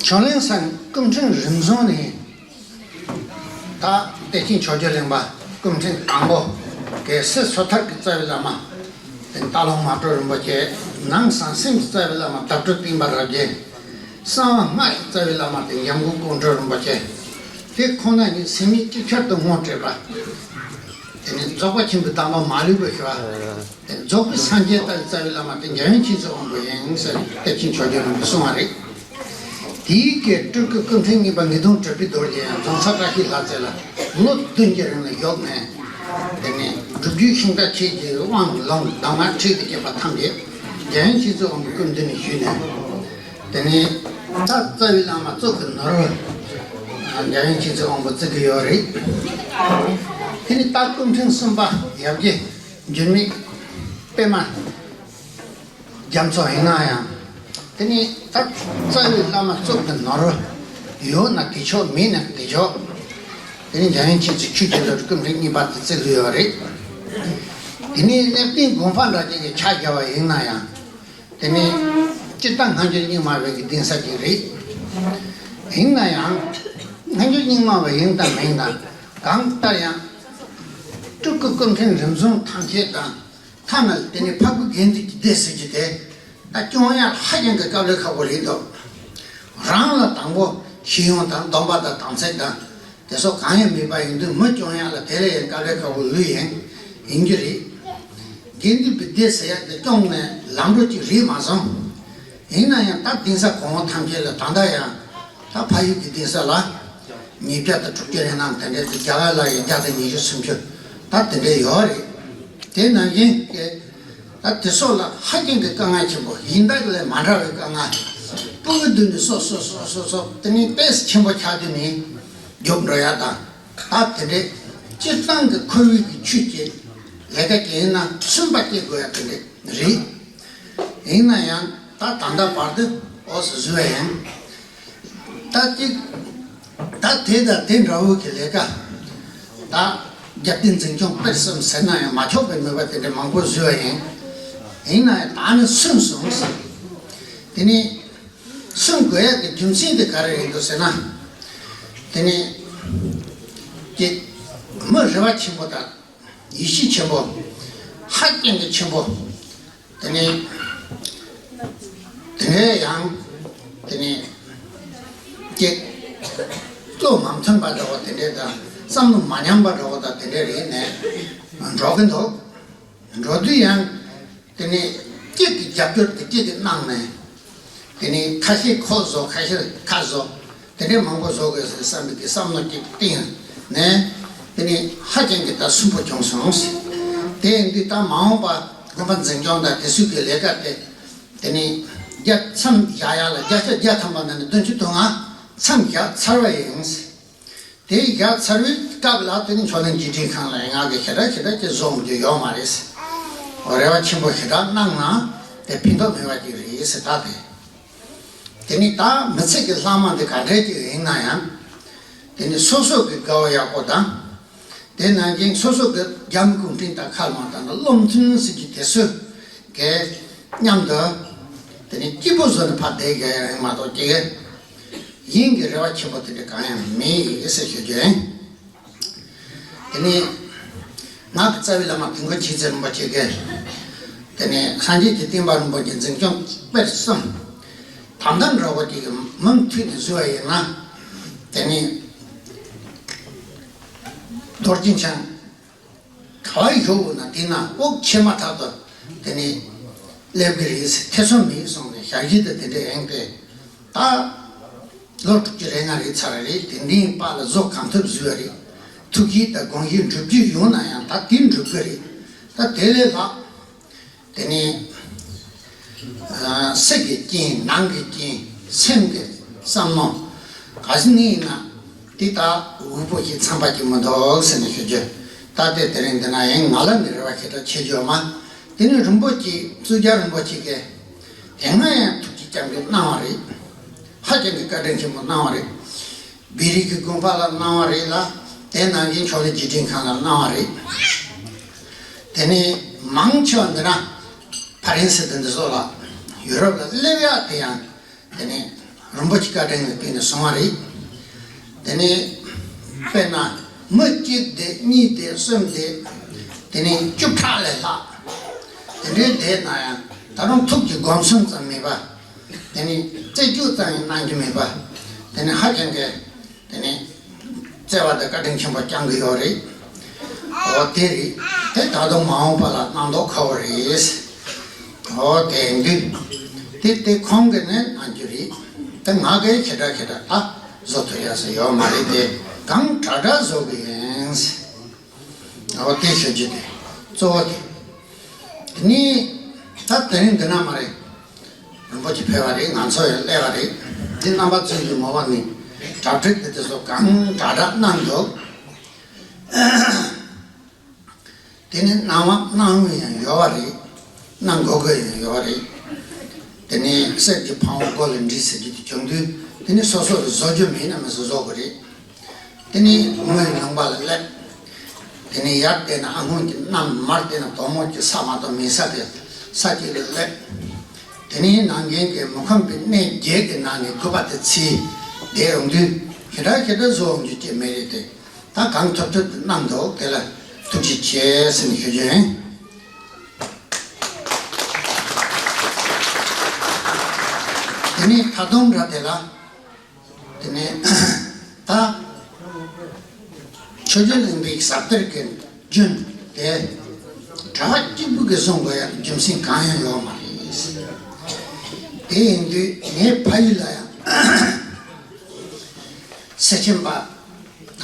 ཕྱོགས་གླིང་སར་སྐུ་ཕྲེང་རིམ་བྱོན་ནས། ད་བདེ་ཆེན་ཕྱོགས་བཅུ་གླིང་པ་སྐུ་ཕྲེང་དང་པོ་གེ་སར་སོ་ཐར་གྱི་རྩ་བའི་བླ་མ། དེ་སྟག་ལུང་མ་དྲོས་རིན་པོ་ཆེ། ནང་ཟང་ཟིང་གི་རྩ་བའི་བླ་མ་བདག་ཁྲི་སྟེང་པ་རབ་རྒྱས། གསང་བ་སྔགས་ཀྱི་རྩ་བའི་བླ་མ་དེ་འཇམ་མགོན་ཀོང་སྤྲུལ་རིན་པོ་ཆེ། དེ་ཁོང་རྣམ་གཉིས་ཟིན་མེད་གཅིག་ཆར་དུ་ངོ་སྤྲད་པ། དེ་ནི་རྫོགས་པ་ཆེན་པོའི་གདམས་པ་མ་ལུས་པའི་ཞུ་བ། རྫོགས་པའི་སངས་རྒྱས་ལྟ་བུའི་རྩ་བའི་བླ་མ་དེ་འཇམ་དབྱངས་མཁྱེན་བརྩེ་དབང་པོ་ཡིན་ཟེར་བདེ་ཆེན་ཕྱོགས་བཅུ་རྣམས་ཀྱིས་གསུངས་པ་རེད། དེའི་གི་སྤྲུལ་སྐུ་སྐུ་ཕྲེང་གཉིས་པ་ངེས་དོན་གྲུབ་པའི་རྡོ་རྗེ་ཡང་རྫོང་ཚ་བཀྲ་ཤིས་ལྷ་རྩེ་ལ་ལོ་བདུན་གྱི་རིང་ལ་བཞུགས་ནས། དེ་ནས་སྒྲུབ་བརྒྱུད་ཤིང་རྟ་ཆོས་ཀྱི་དབང་ལུང་གདམས་ངག་ཁྲིད་དུ་བཅས་པ་ཐམས་ཅད་འཇམ་དབྱངས་མཁྱེན་བརྩེ་དབང་པོའི་སྐུ་མདུན་ནས་ཞུས་ནས། དེ་ནས་ད་རྩ་བའི་བླ་མ་གཙུག་གི་ནོར་བུ་འཇམ་དབྱངས་མཁྱེན་བརྩེ་དབང་པོ་བརྩི་གི་ཡོད་རེད། དེ་ནས་ད་སྐུ་ཕྲེང་གསུམ་པ་ཡབ་རྗེ་འགྱུར་མེད་པད་མ་རྒྱ་མཚོ་ཡིན་ན་ཡང་། དེ་ནས་ད་རྩ་བའི་བླ་མ་གཙུག་གི་ནོར་བུ་ཡོད་ན་དེ་ཆོག་མེད་ན་དེ་ཆོག་དེ་ནས་འཇམ་དབྱངས་མཁྱེན་བརྩེ་ཆོས་ཀྱི་འགྲོ་སྐུ་ཕྲེང་གཉིས་པ་དེ་བརྩི་གི་ཡོད་རེད། དེ་ནས་གནས་བརྟན་དགོན་པ་འདྲ་ཅིག་གི་ཆ་བཞག་པ་ཡིན་ན་ཡང་། དེ་ནས་སྤྱིར་བཏང་སྔ་འགྱུར་རྙིང་མ་བའི་གི་གདན་ས་ཅིག་རེད། ཡིན་ན་ཡང་སྔ་འགྱུར་རྙིང་མ་བ་ཡིན་དང་མིན་དང་གང་ལྟར་ཡང་སྤྲུལ་སྐུ་སྐུ་ཕྲེང་རིམ་བྱོན་ཐམས་ཅད་དང་ཐ་ན་དེ་ནས་འཕགས་པའི་དགེ་འདུན་གྱི་སྡེ་ཟེར་རྒྱུ་དེ་ད་སྐྱོང་ཡག་ཧ་ཅང་གི་དཀའ་ལས་ཁག་པོ་རེད་འདུག་རང་ལ་དང་པོ་ཤེས་ཡོན་དང་སྡོམ་པ་དང་དམ་ཚིག་དང་། དེ་སོགས་གང་ཡང་མེད་པ་ཡིན་དུས་མི་སྐྱོང་ཡག་ལ་དེ་ལས་ཡང་དཀའ་ལས་ཁག་པོ་ལོས་ཡིན་ཡིན་རྒྱུ་རེད། དགེ་འདུན་པའི་སྡེ་ཟེར་ཡག་དེ་སྐྱོང་ནས་ལམ་འགྲོ་གཅིག་རེད་མ་སོང་། ཡིན་ན་ཡང་ད་གདན་ས་གོང་འོག་ཐམས་ཅད་ལ་ད་ལྟ་ཡང་ད་ཕ་ཡུལ་གྱི་གདན་ས་ལ་ཉིས་བརྒྱ་དང་དྲུག་ཅུ་རེ་གནང་དེ་འདྲའི་དེ་རྒྱ་གར་ལ་ཡང་བརྒྱ་དང་ཉི་ཤུ་སུམ་ཅུ་ད་དེ་འདྲའི་ཡོད་རེད། དེ་ནང་བཞིན་གྱི་ད་དེ་སོགས་ལ་ཧ་ཅང་གི་དཀའ་ངལ་ཆེན་པོ་ཡིན་ད་ལས་མ་འདྲ་བའི་དཀའ་ངལ་སྤུ་གུ་དུས་ནས་སོ་སོ་སོ་སོ་སོ་དེ་ནས་ཏོག་ཙམ་ཆེན་པོ་ཆགས་དུས་ནས་རྒྱུགས་འགྲོ་ཡག་དང་། ད་དེ་འདྲའི་སྤྱིར་བཏང་གི་འཁོར་བའི་གི་ཆོས་ཀྱི་ལས་ཀ་ཅིག་ཡིན་ན་སུན་པ་སྐྱེ་དགོས་ཡག་དེ་འདྲ་རེད། ཡིན་ན་ཡང་ད་ད་ལྟ་བར་དུ་འོ་སུ་བཟོས་ཡང་ད་ཅིག་ད་དེ་དང་དེ་འདྲ་བོ་གི་ལས་ཀ་ད་རྒྱབ་རྟེན་འཛིན་སྐྱོང་སྤེལ་གསུམ་ཟེར་ན་ཡང་མ་ཆོག་པའི་མོས་པ་དེ་འདྲ་མང་པོ་བཟོས་ཡང་ཡིན་ན་ཡང་ད་ནི་སུན་སོང་ཟེར། དེ་ནི། གསུང་དགོས་ཡག་གི་རྒྱུ་མཚན་དེ་ག་རེ་ཡིན་འདུག་ཟེར་ན། དེ་ནི་ཀྱེ། མི་རེ་བ་ཆེན་པོ་དང་ཡིད་ཆེས་ཆེན་པོ། ཧ་ཅང་གི་ཆེན་པོ། དེ་ནི་དེ་འདྲའི་ཡང་དེ་ནི་ཀྱེ། བློ་མ་མཐུན་པ་འདྲ་བོ་དེ་འདྲའི་དང་བསམ་བློ་མ་མཉམ་པ་འདྲ་བོ་དང་དེ་འདྲའི་རེད་ནས་འགྲོ་གི་འདུག་འགྲོ་དུས་ཡང་དེ་ནས་གཅིག་གི་རྒྱབ་སྐྱོར་དེ་གཅིག་གིས་གནང་ནས། དེ་ནས་ཁ་ཤས་ཁོ་བཟོ་ཁ་ཤས་ཁ་བཟོ། དེ་འདྲའི་མང་པོ་བཟོ་དགོས་ཟེར་བསམ་པའི་གི་བསམ་བློ་གཅིག་བཏིང་ནས། དེ་ནས་ཧ་ཅང་གི་ད་སུན་པོ་བྱུང་སོང་། དེ་ཡིན་དུས་ད་མ་འོངས་པ་དགོན་པ་འཛིན་སྐྱོང་དང་དེ་ཚོའི་གི་ལས་ཀ་དེ། དེ་ནས་རྒྱ་མཚམས་བཞག་ཡག་ལ་བརྒྱ་ཆ་བརྒྱ་ཐམ་པ་ནང་ནས་བདུན་ཅུ་དོན་ལྔ་མཚམས་བཞག་ཚར་བ་ཡིན། དེ་བཞག་ཚར་བའི་སྐབས་ལ་དེ་ནི་ཕྱོགས་གླིང་རྗེས་དྲན་ཁང་ལ་ང་གི་ཞེ་དྲག་ཞེ་དྲག་ཅིག་བཟོ་འོང་རྒྱུ་ཡོད་མ་རེད། རེ་བ་ཆེན་པོ་ཞེ་དྲག་གནང་ན་དེ་ཕན་ཐོགས་མེད་པ་ཅིག་རེད་ཟེར་ད་དེ། དེ་ནི་ད་མི་ཚེ་གི་ལྷག་མ་འདི་ག་འདྲས་ཅིག་ཡིན་ན་ཡང་། དེ་ནི་སོ་སོ་གི་དགའ་བ་ཡག་པོ་དང་། དེ་ནང་བཞིན་སོ་སོ་གི་རྒྱ་མི་གུང་ཁྲན་ཏང་ཁ་ལ་མ་བཏང་ན་བློ་མཐུན་ཟེར་གྱི་དེ་ཚོ་གི་མཉམ་དུ་དེ་ནི་སྐྱིད་པོ་བཟོ་ནས་ཕར་བསྡད་དགོས་ཡ་ཡིན་མ་གཏོགས་ཀྱི་གཞན་གྱི་རེ་བ་ཆེན་པོ་དེ་འདྲ་གང་ཡང་མེད་ཟེར་ཞུ་རྒྱུ་ཡིན། དེ་ནི་ང་གི་རྩ་བའི་བླ་མ་དིལ་མགོ་མཁྱེན་བརྩེ་རིན་པོ་ཆེ་གིས་དེ་ནི་སངས་རྒྱས་ཀྱི་བསྟན་པ་རིན་པོ་ཆེ་འཛིན་སྐྱོང་སྤེལ་གསུམ་དམ་དམ་འདྲ་བོ་ཅིག་གི་མུ་མཐུད་ནས་བཟོས་པ་ཡིན་ན་དེ་ནི། རྡོ་རྗེ་འཆང་ག་བ་བཞུགས་ན་དེ་ན་དབུགས་ཆད་མ་ཐག་ཏུ་དེ་ནི་སླེབས་ཀྱི་རེད་ཟེར་ཐེ་ཚོམ་མེད་གསུངས་ནས་ཞལ་བཞེས་དེ་དེ་འདྲ་ཡིན་པས། ད་ལོ་དྲུག་ཅུ་རེ་ལྔ་རེད་ཚར་རེད། དེ་འདིའི་བར་ལ་བཟོ་གང་ཐུབ་བཟོས་པ་རེད། ཐུགས་བཞེད་དང་དགོངས་བཞེད་སྒྲུབ་རྒྱུ་ཡོང་ན་ཡང་ད་དེ་འགྲུབ་ཀྱི་རེད། ད་དེ་ལས་ལྷག་དེ་ནི་སེམས་ཀྱི་རྐྱེན་ནང་གི་རྐྱེན་སེམས་ཀྱི་བསམ་མནོ་ག་ཟིན་ནི་ཡིན་ན་དེ་ད་དབུལ་པོ་ཞིག་འཚམ་པ་ཅིག་མི་འདུག་ཟེར་ནས་ཞུ་རྒྱུ། ད་ལྟའི་དེ་རིང་འདི་ན་ཡང་ང་ལ་ནི་རེ་བ་ཞེ་དྲག་ཆེ་རྒྱུ་མ། དེ་ནི་རིན་པོ་ཆེ་གཙུག་རྒྱན་རིན་པོ་ཆེ་གིས་དེ་སྔ་ཡང་ཐུགས་རྗེ་བསྐྱངས་ཏེ་གནང་བ་རེད། ཧ་ཅང་གི་བཀའ་དྲིན་ཆེན་པོ་གནང་བ་རེད། བི་རི་གི་དགོན་པ་ལ་གནང་བ་རེད་ལ། དེ་ནང་བཞིན་ཕྱོགས་ལས་རྗེས་དྲན་ཁང་ལ་གནང་བ་རེད། དེ་ནས་མང་ཆེ་བ་འདི་ན་ཕ་རན་སི་དེ་འདི་ཚོ་ལ་ཡུ་རོབ་ལ་སླེབས་ཡག་དེ་ཡང་དེ་ནས་རིན་པོ་ཆེ་བཀའ་དྲིན་ལ་བརྟེན་ནས་སོང་བ་རེད། དེ་ནས་དཔེར་ན་མི་གཅིག་དེ་གཉིས་དེ་གསུམ་དེ་དེ་ནས་བཅུ་ཕྲག་ལས་ལྷག་དེ་འདྲའི་བསྡད་ན་ཡང་ད་རུང་ཐུགས་ཀྱི་སྒོམ་གསུམ་ཙམ་མེད་པ། དེ་ནི་རྩེ་གཅོད་ཙམ་ཡང་གནང་རྒྱུ་མེད་པ། དེ་ནི་ཧ་ཅང་གི་དེ་ནི་བརྩེ་བ་དང་བཀའ་དྲིན་ཆེན་པོ་བསྐྱང་གི་ཡོད་རེད། འོ་དེ་རེད། དེ་ད་དུང་མ་འོངས་པ་ལ་གནང་མདོག་ཁ་པོ་རེད། འོ་དེ་འདི་དེ་དེ་ཁོང་གིས་ནི་གནང་རྒྱུ་རེད། དེ་ང་གིས་ཁྱེད་དྲ་ཁྱེད་དྲ་ཨ་བཟོ་ཐུབ་ཡ་ས་ཡོད་མ་རེད། དེ་གང་དྲག་དྲག་བཟོ་གི་ཡིན། འོ་དེ་ཞུ་རྒྱུ་དེ་གཙོ་བོ་དེ། དེ་ནི་ད་དེ་རིང་འདི་ན་མ་རེད། རིན་པོ་ཆེ་ཕེབས་པ་རེད། ང་ཚོ་ཡང་སླེབས་པ་རེད། འདི་རྣམ་པ་ཚོས་ཀྱི་ངོ་བ་ནི་གྲ་སྒྲིག་དེ་དེ་ཚོ་གང་དྲག་དྲག་གནང་འདུག་དེ་ནི་གནང་བ་གནང་ཡང་ཡོད་པ་རེད། གནང་དགོས་དགོས་ཡང་ཡོད་པ་རེད། དེ་ནི་གསེར་གྱི་ཕང་བོ་མགོ་ལ་འདྲིས་ཟེར་རྒྱུ་དེ་བྱུང་དུས་དེ་ནི་སོ་སོ་ལ་བཟོ་རྒྱུ་མེད་ན་མི་བཟོ་བཟོ་དགོས་རེད། དེ་ནས་དངུལ་ལུང་པ་ལ་སླེབས། དེ་ནས་ཡར་བལྟས་ན་ཨ་སྔོན་གྱི་གནམ། མར་བལྟས་ན་དོག་མོ་གྱི་ས་མ་གཏོགས་མེད་ས་དེ་ས་གཅིག་ལ་སླེབས། དེ་ནས་ནང་རྒྱུན་གྱི་མི་ཁོམ་པའི་གནས་བརྒྱད་ཀྱི་ནང་ནས་དགུ་པ་དེ་ཚིག་བསྡད་ཡོང་དུས་ཞེ་དྲག་ཞེ་དྲག་བཟོ་འོང་རྒྱུ་ཅིག་མེད་རེད་དེ། ད་གང་ཐུབ་ཐུབ་དེ་གནང་འདུག་དེ་ལ་ཐུགས་རྗེ་ཆེ་ཟེར་ནས་ཞུ་རྒྱུ་ཡིན། དེ་ནས་ད་དུང་འདྲ་དེ་ལ། དེ་ནས་ད་ཆོས་རྒྱལ་གླིང་པའི་ཟབ་གཏེར་གྱི་རྒྱུན་དེ་གྲྭ་པ་གཅིག་པུ་གིས་བཟུང་དགོས་ཡ་རྒྱུ་མཚན་གང་ཡང་ཡོད་མ་རེད། དེ་ཡིན་དུས་ངའི་ཕ་ཡུལ་ལ་ཡང་སེ་ཆེན་པ་ད་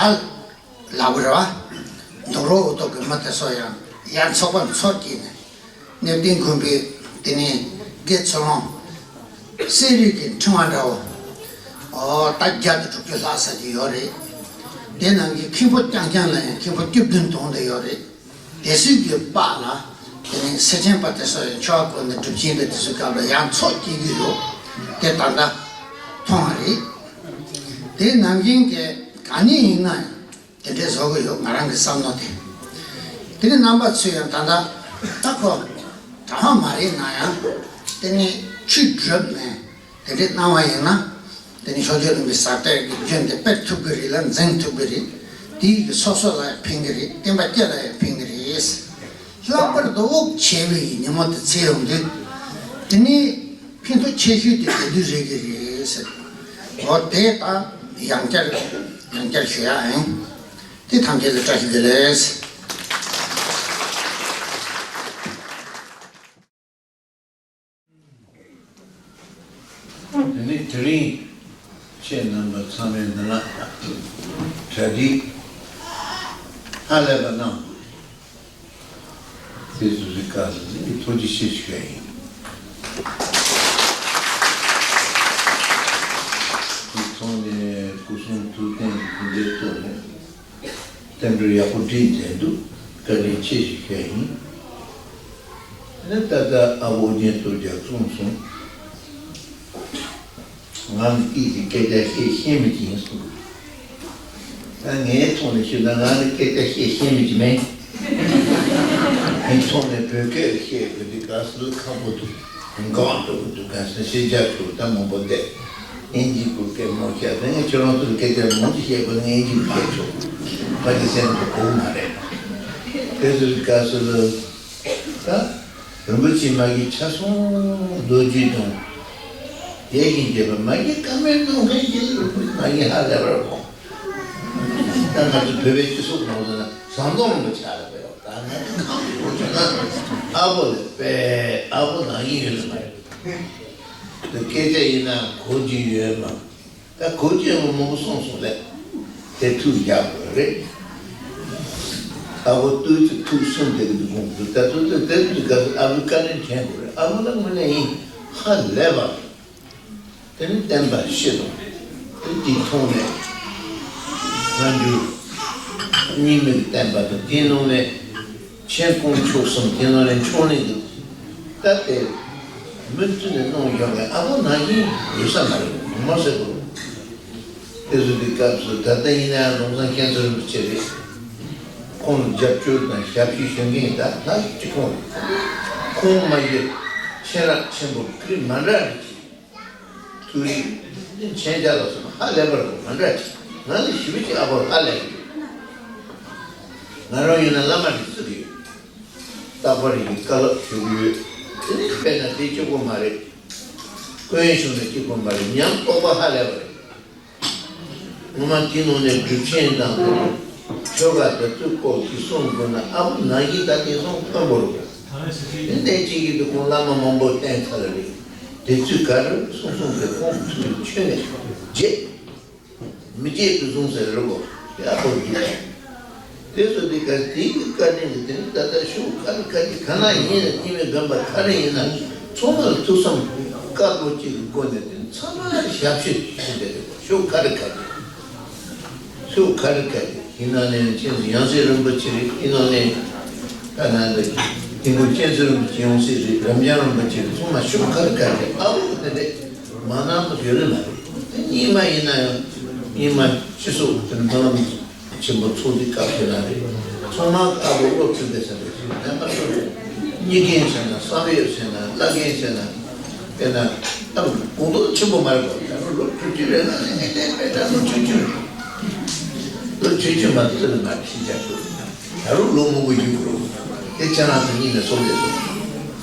ལ་བུ་ར་བ་འདུག་རོགས་འུ་ཐུག་གི་མི་དེ་ཚོ་ཡང་ཡར་ཚོགས་པ་ཚོགས་ཀྱིས་ནས། གནས་བརྟན་དགོན་པའི་དེ་ནས་དགེ་ཚུལ་སློང་གསེར་རིགས་ཀྱི་ཕྲེང་བ་འདྲ་བོ། ཨོ་ད་བརྒྱ་དང་དྲུག་ཅུ་ལྷག་ས་ཅིག་ཡོད་རེད། དེ་ནང་གི་མཁན་པོ་རྐྱང་རྐྱང་ལ་ཡང་མཁན་པོ་བཅུ་བདུན་དོན་དུ་ཡོད་རེད། དེ་ཚོའི་གི་པགས་ལ་དེ་ནས་སེ་ཆེན་པ་དེ་ཚོ་ཡང་ཆོས་སྐོར་ནས་སྒྲུབ་ཆེན་དེ་དེ་ཚོའི་སྐབས་ལ་ཡང་ཚོགས་སྐྱེལ་གྱི་ཡོད། དེ་ད་ལྟ་མཐོང་བ་རེད། དེ་ནང་བཞིན་གྱི་ག་ནས་ཡིན་ན་ཡང་། དེ་འདྲའི་བཟོ་གི་ཡོད་ང་རང་གི་བསམ་བློ་དེ། དེ་ནི་རྣམ་པ་ཚོས་ཡང་ད་ལྟ་ད་ཁོ་གྲྭ་པ་མ་རེད་ན་ཡང་དེ་ནི་ཆོས་སྒྲུབ་ནས་དེ་འདྲའི་གནང་བ་ཡིན་ན་དེ་ནི་ཆོས་རྒྱལ་གླིང་པའི་ཟབ་གཏེར་གྱི་རྒྱུན་དེ་སྤེལ་ཐུབ་ཀྱི་རེད་ལ་འཛིན་ཐུབ་ཀྱི་རེད། དེའི་གི་སོ་སོ་ལ་ཡང་ཕན་གྱི་རེད། བསྟན་པ་སྤྱི་ལ་ཡང་ཕན་གྱི་རེད། ལྷག་པར་དུ་དབུགས་ཆད་པའི་ཉིན་མོ་དེ་ཚེ་ཡོང་དུས་དེ་ནི། ཕན་ཐོགས་ཆེ་ཤོས་དེ་དེ་དུས་རེད་ཀྱི་རེད་ཟེར། འོ་དེ་དང་ཡང་བསྐྱར་ཡང་བསྐྱར་ཞུ་ཡ་ཡིན། དེ་ཐམས་ཅད་ལ་བཀྲ་ཤིས་བདེ་ལེགས། དེ་ནས་དེ་རིང་ཁྱེད་རྣམ་པ་ཚང་མས་འདི་ལ་གྲ་སྒྲིག་ཧ་ལས་པ་གནང་། དེ་ཚོ་རིག་ག་ལ་ནི་ཐུགས་རྗེ་ཆེ་ཞུ་ཡ་ཡིན། དེ་ཐོག་ནས་སྐུ་གསུང་ཐུགས་རྟེན་གྱི་སྐུ་འདྲའི་ཐོག་ནས་བསྟན་འགྲོ་ཡག་པོ་བསྒྲིགས་མཛད་འདུག་བཀའ་དྲིན་ཆེ་ཞུ་ཡ་ཡིན། ནི་ད་ལྟ་ཨ་བོ་རྒྱན་དུ་རྒྱ་གསུངས་སོང་། ང་ནི་སྐད་ཀྱི་སྐད་ཆ་བཤད་ཤེས་མི་ཅིག་ཡིན་གསུངས། ད་ངའི་ཐོག་ནས་ཞུས་ན་ང་ནི་སྐད་ཆ་བཤད་ཤེས་མི་ཅིག་མིན། ངའི་ཐོག་ནས་བོད་སྐད་བཤད་དགོས་དུས་ག་སུ་ཁག་པོ་འདུག་འགོག་འགྲོ་གི་འདུག་ག་སུ་ཤེས་རྒྱ་ཆུ་ད་མང་པོ་བསྡད། ཨིན་ཇི་སྐད་མོ་བཤད་ད་ངས་ཁྱོད་རང་ཚོར་སྐད་ཆ་མང་ཅིག་བཤད་དགོས་ན་ངས་ཨིན་ཇི་སྐད་ཆོག་ཕ་གི་སེམས་ཁོ་གོ་མ་རེད། དེ་ཚོ་ག་སུ་ལ། ད་རིན་པོ་ཆེ་མ་གི་ཆ་ཚང་ལོ་རྒྱུས་དང་། དེ་བཞིན་བྱས་པ་མ་གི་བཀའ་མོལ་གནང་མཁན་གྱི་རིན་པོ་ཆེ་མ་གི་ཧ་ལས་པར་གོ། ད་ང་ཚོ་བོད་པའི་སྤྱི་ཚོགས་ནང་ལ་ཟམ་གདོང་རིན་པོ་ཆེ་ལ་བས་ད་ང་ཚོ་གང་དུ་ཡོང་ཆོག་ན་ཨ་ཕོ་ལས་པས་ཨ་ཕོ་ནང་བཞིན་ཡོད་ལ་མ་རེད། དེ་སྐད་ཆ་ཡིན་ན་གོ་རྒྱུ་ཡོད་མ། ད་གོ་རྒྱུ་ཡོད་མ་མང་པོ་གསུངས་སོང་ལས། དེ་ཐུགས་ཡག་པོ་རེད། ཨ་ཁུ་སྟོད་ཀྱི་ཐུགས་སུན་དེ་གི་དགོངས་དུ་ད་དུང་དེ་དེ་དུས་ག་ཨ་ཁུ་བཀའ་དྲིན་དྲན་དགོས་རེད། ཨ་ཁུ་ལ་དངོས་གནས་ཡིན་ཧ་ལས་པ། དེ་ནི་བསྟན་པ་ཤེས་དང་དེ་དེ་མཐོང་ནས་སྔ་འགྱུར་རྙིང་མའི་བསྟན་པ་དང་དེའི་ནང་ནས་ཆེན་ཀོང་མཆོག་གསུམ་དེའི་ནང་ནས་མཆོག་གླིང་དུ་ད་དེ་མུ་མཐུད་ནས་གནང་ཡོང་བའི་ཨ་ཁུ་ནང་བཞིན་ཡོད་ས་མ་རེད། མ་ཟེར་དགོས། དེ་ཚོ་གི་སྐབས་སུ་ད་ལྟ་ཡིན་ན་ཡང་ལུང་བཟང་མཁྱེན་བརྩེ་རིན་པོ་ཆེ་རེད། ཁོང་ལ་རྒྱབ་སྐྱོར་དང་ཞབས་ཕྱི་ཞུ་མཁན་ད་ལྷག་ཅིག་ཁོང་རེད། ཁོང་མ་གཞི་ཆེན་རབ་ཆེན་པོ་ཀི་རི་མ་འདྲ་རེད་ཅིག་ཐུགས་རིག་མཆན་རྒྱ་ལ་སོགས་ཧ་ལས་པར་མ་འདྲ་ཅིག་ང་ལ་ཞི་བ་ཅིག་ཨ་ཕོར་ཧ་ལས་ཀྱི་ང་རང་ཡིན་ན་བླ་མ་རེད་ཟེར་གི་ཡོད། རྟག་པར་ཡིན་བཀའ་སློབ་ཞུ་གི་ཡོད། དེ་ནི་དཔེར་ན་དེ་གཅིག་པོ་མ་རེད། ཀུན་ཡོན་ཤུགས་ནི་གཅིག་པོ་མ་རེད། ཉམས་རྟོགས་པ་ཧ་ལས་པ་རེད། ངོ་མ་དེའི་ནང་ནས་སྒྲུབ་ཆེན་དང་དེ་ནི་ཆོ་ག་དེ་ཚོའི་སྐོར་གྱི་གསུང་དགོས་ན་ཨ་ཕོ་ནང་བཞིན་ད་དེང་སང་དཀོན་པོ་རེད། དེ་འདྲའི་གཅིག་གིས་དུ་ཁོང་བླ་མ་མང་པོ་བསྟེན་ཚར་རེད། དེ་ཚོས་ག་རེ་གསུང་གསུང་གི་ཁོང་ཚོའི་ཆོས་ནས་བརྗེད། མི་བརྗེད་དུ་བཟུང་ཟེར་རེད་གོ། ཡག་པོ་འདུག་དེ་ཚོ་དེ་ག་དེའི་བཀའ་དྲིན་གྱི་དེ་ནི་ད་ལྟ་ཤོག་ག་རེ་ག་རེ་ག་ན་ཡིན་ན་ཉི་མའི་དགོན་པ་ག་རེ་ཡིན་ན་ཚང་མ་ལ་ཐུགས་བསམ་བཀའ་སློབ་གཅིག་གི་སྒོ་ནས་དེ་ཚང་མ་ཞབས་ཕྱི་ཞུ་བསྡད་རེད་གོ། ཤོག་ག་རེ་ག་རེ་ཤོག་ག་རེ་ག་རེ་ཡིན་ན་ནས་མཁྱེན་ཡང་སྲིད་རིན་པོ་ཆེ་རེད། ཡིན་ན་ནས་ད་ན་འདི་དེ་འགོ་མཁྱེན་བརྩེ་རིན་པོ་ཆེ་ཡང་སྲིད་རེད། རབ་འབྱམས་རིན་པོ་ཆེ་རེད། ཚང་མ་ཤོག་ག་རེ་ག་རེ་ཨ་བོ་དེ་འདྲས་མ་གནང་ཡོད་རེད་མ་རེད། དེ་སྙིགས་མ་ཡིན་ན་ཡང་སྙིགས་མ་སྤྱི་ཚོགས་དེ་ནི་སྨོན་ལམ་ཆེན་པོ་ཚོགས་འདུའི་སྐབས་དེ་ན་རེད། ཚང་མ་ཨ་བོ་བློ་མཐུན་པའི་སེམས་པ་ཞིག་རྣམ་པ་ཚོ་རེད། གཉིས་ཀྱིན་ཟེར་ན་བསམ་ཡོད་ཟེར་ན་བླ་རྒན་ཟེར་ན་དཔེར་ན་ཨ་བོ་གོང་ཐོག་ཆེན་པོ་མ་རེད་པ། ད་རུང་ལོ་བཅུ་བཅུ་རེད་ན་ཨེ་ཨེ་ཨེ་ད་ལོ་བཅུ་བཅུ་རེད། ལོ་བཅུ་བཅུ་མ་ཐུབ་ན་མ་ཕྱི་རྒྱག་དགོས། ད་རུང་ལོ་མང་པོ་ཡོད་དགོས། དེ་ཁྱེད་རང་ཚོ་གཉིས་ནས་གསུངས་བསྡད་སོང་།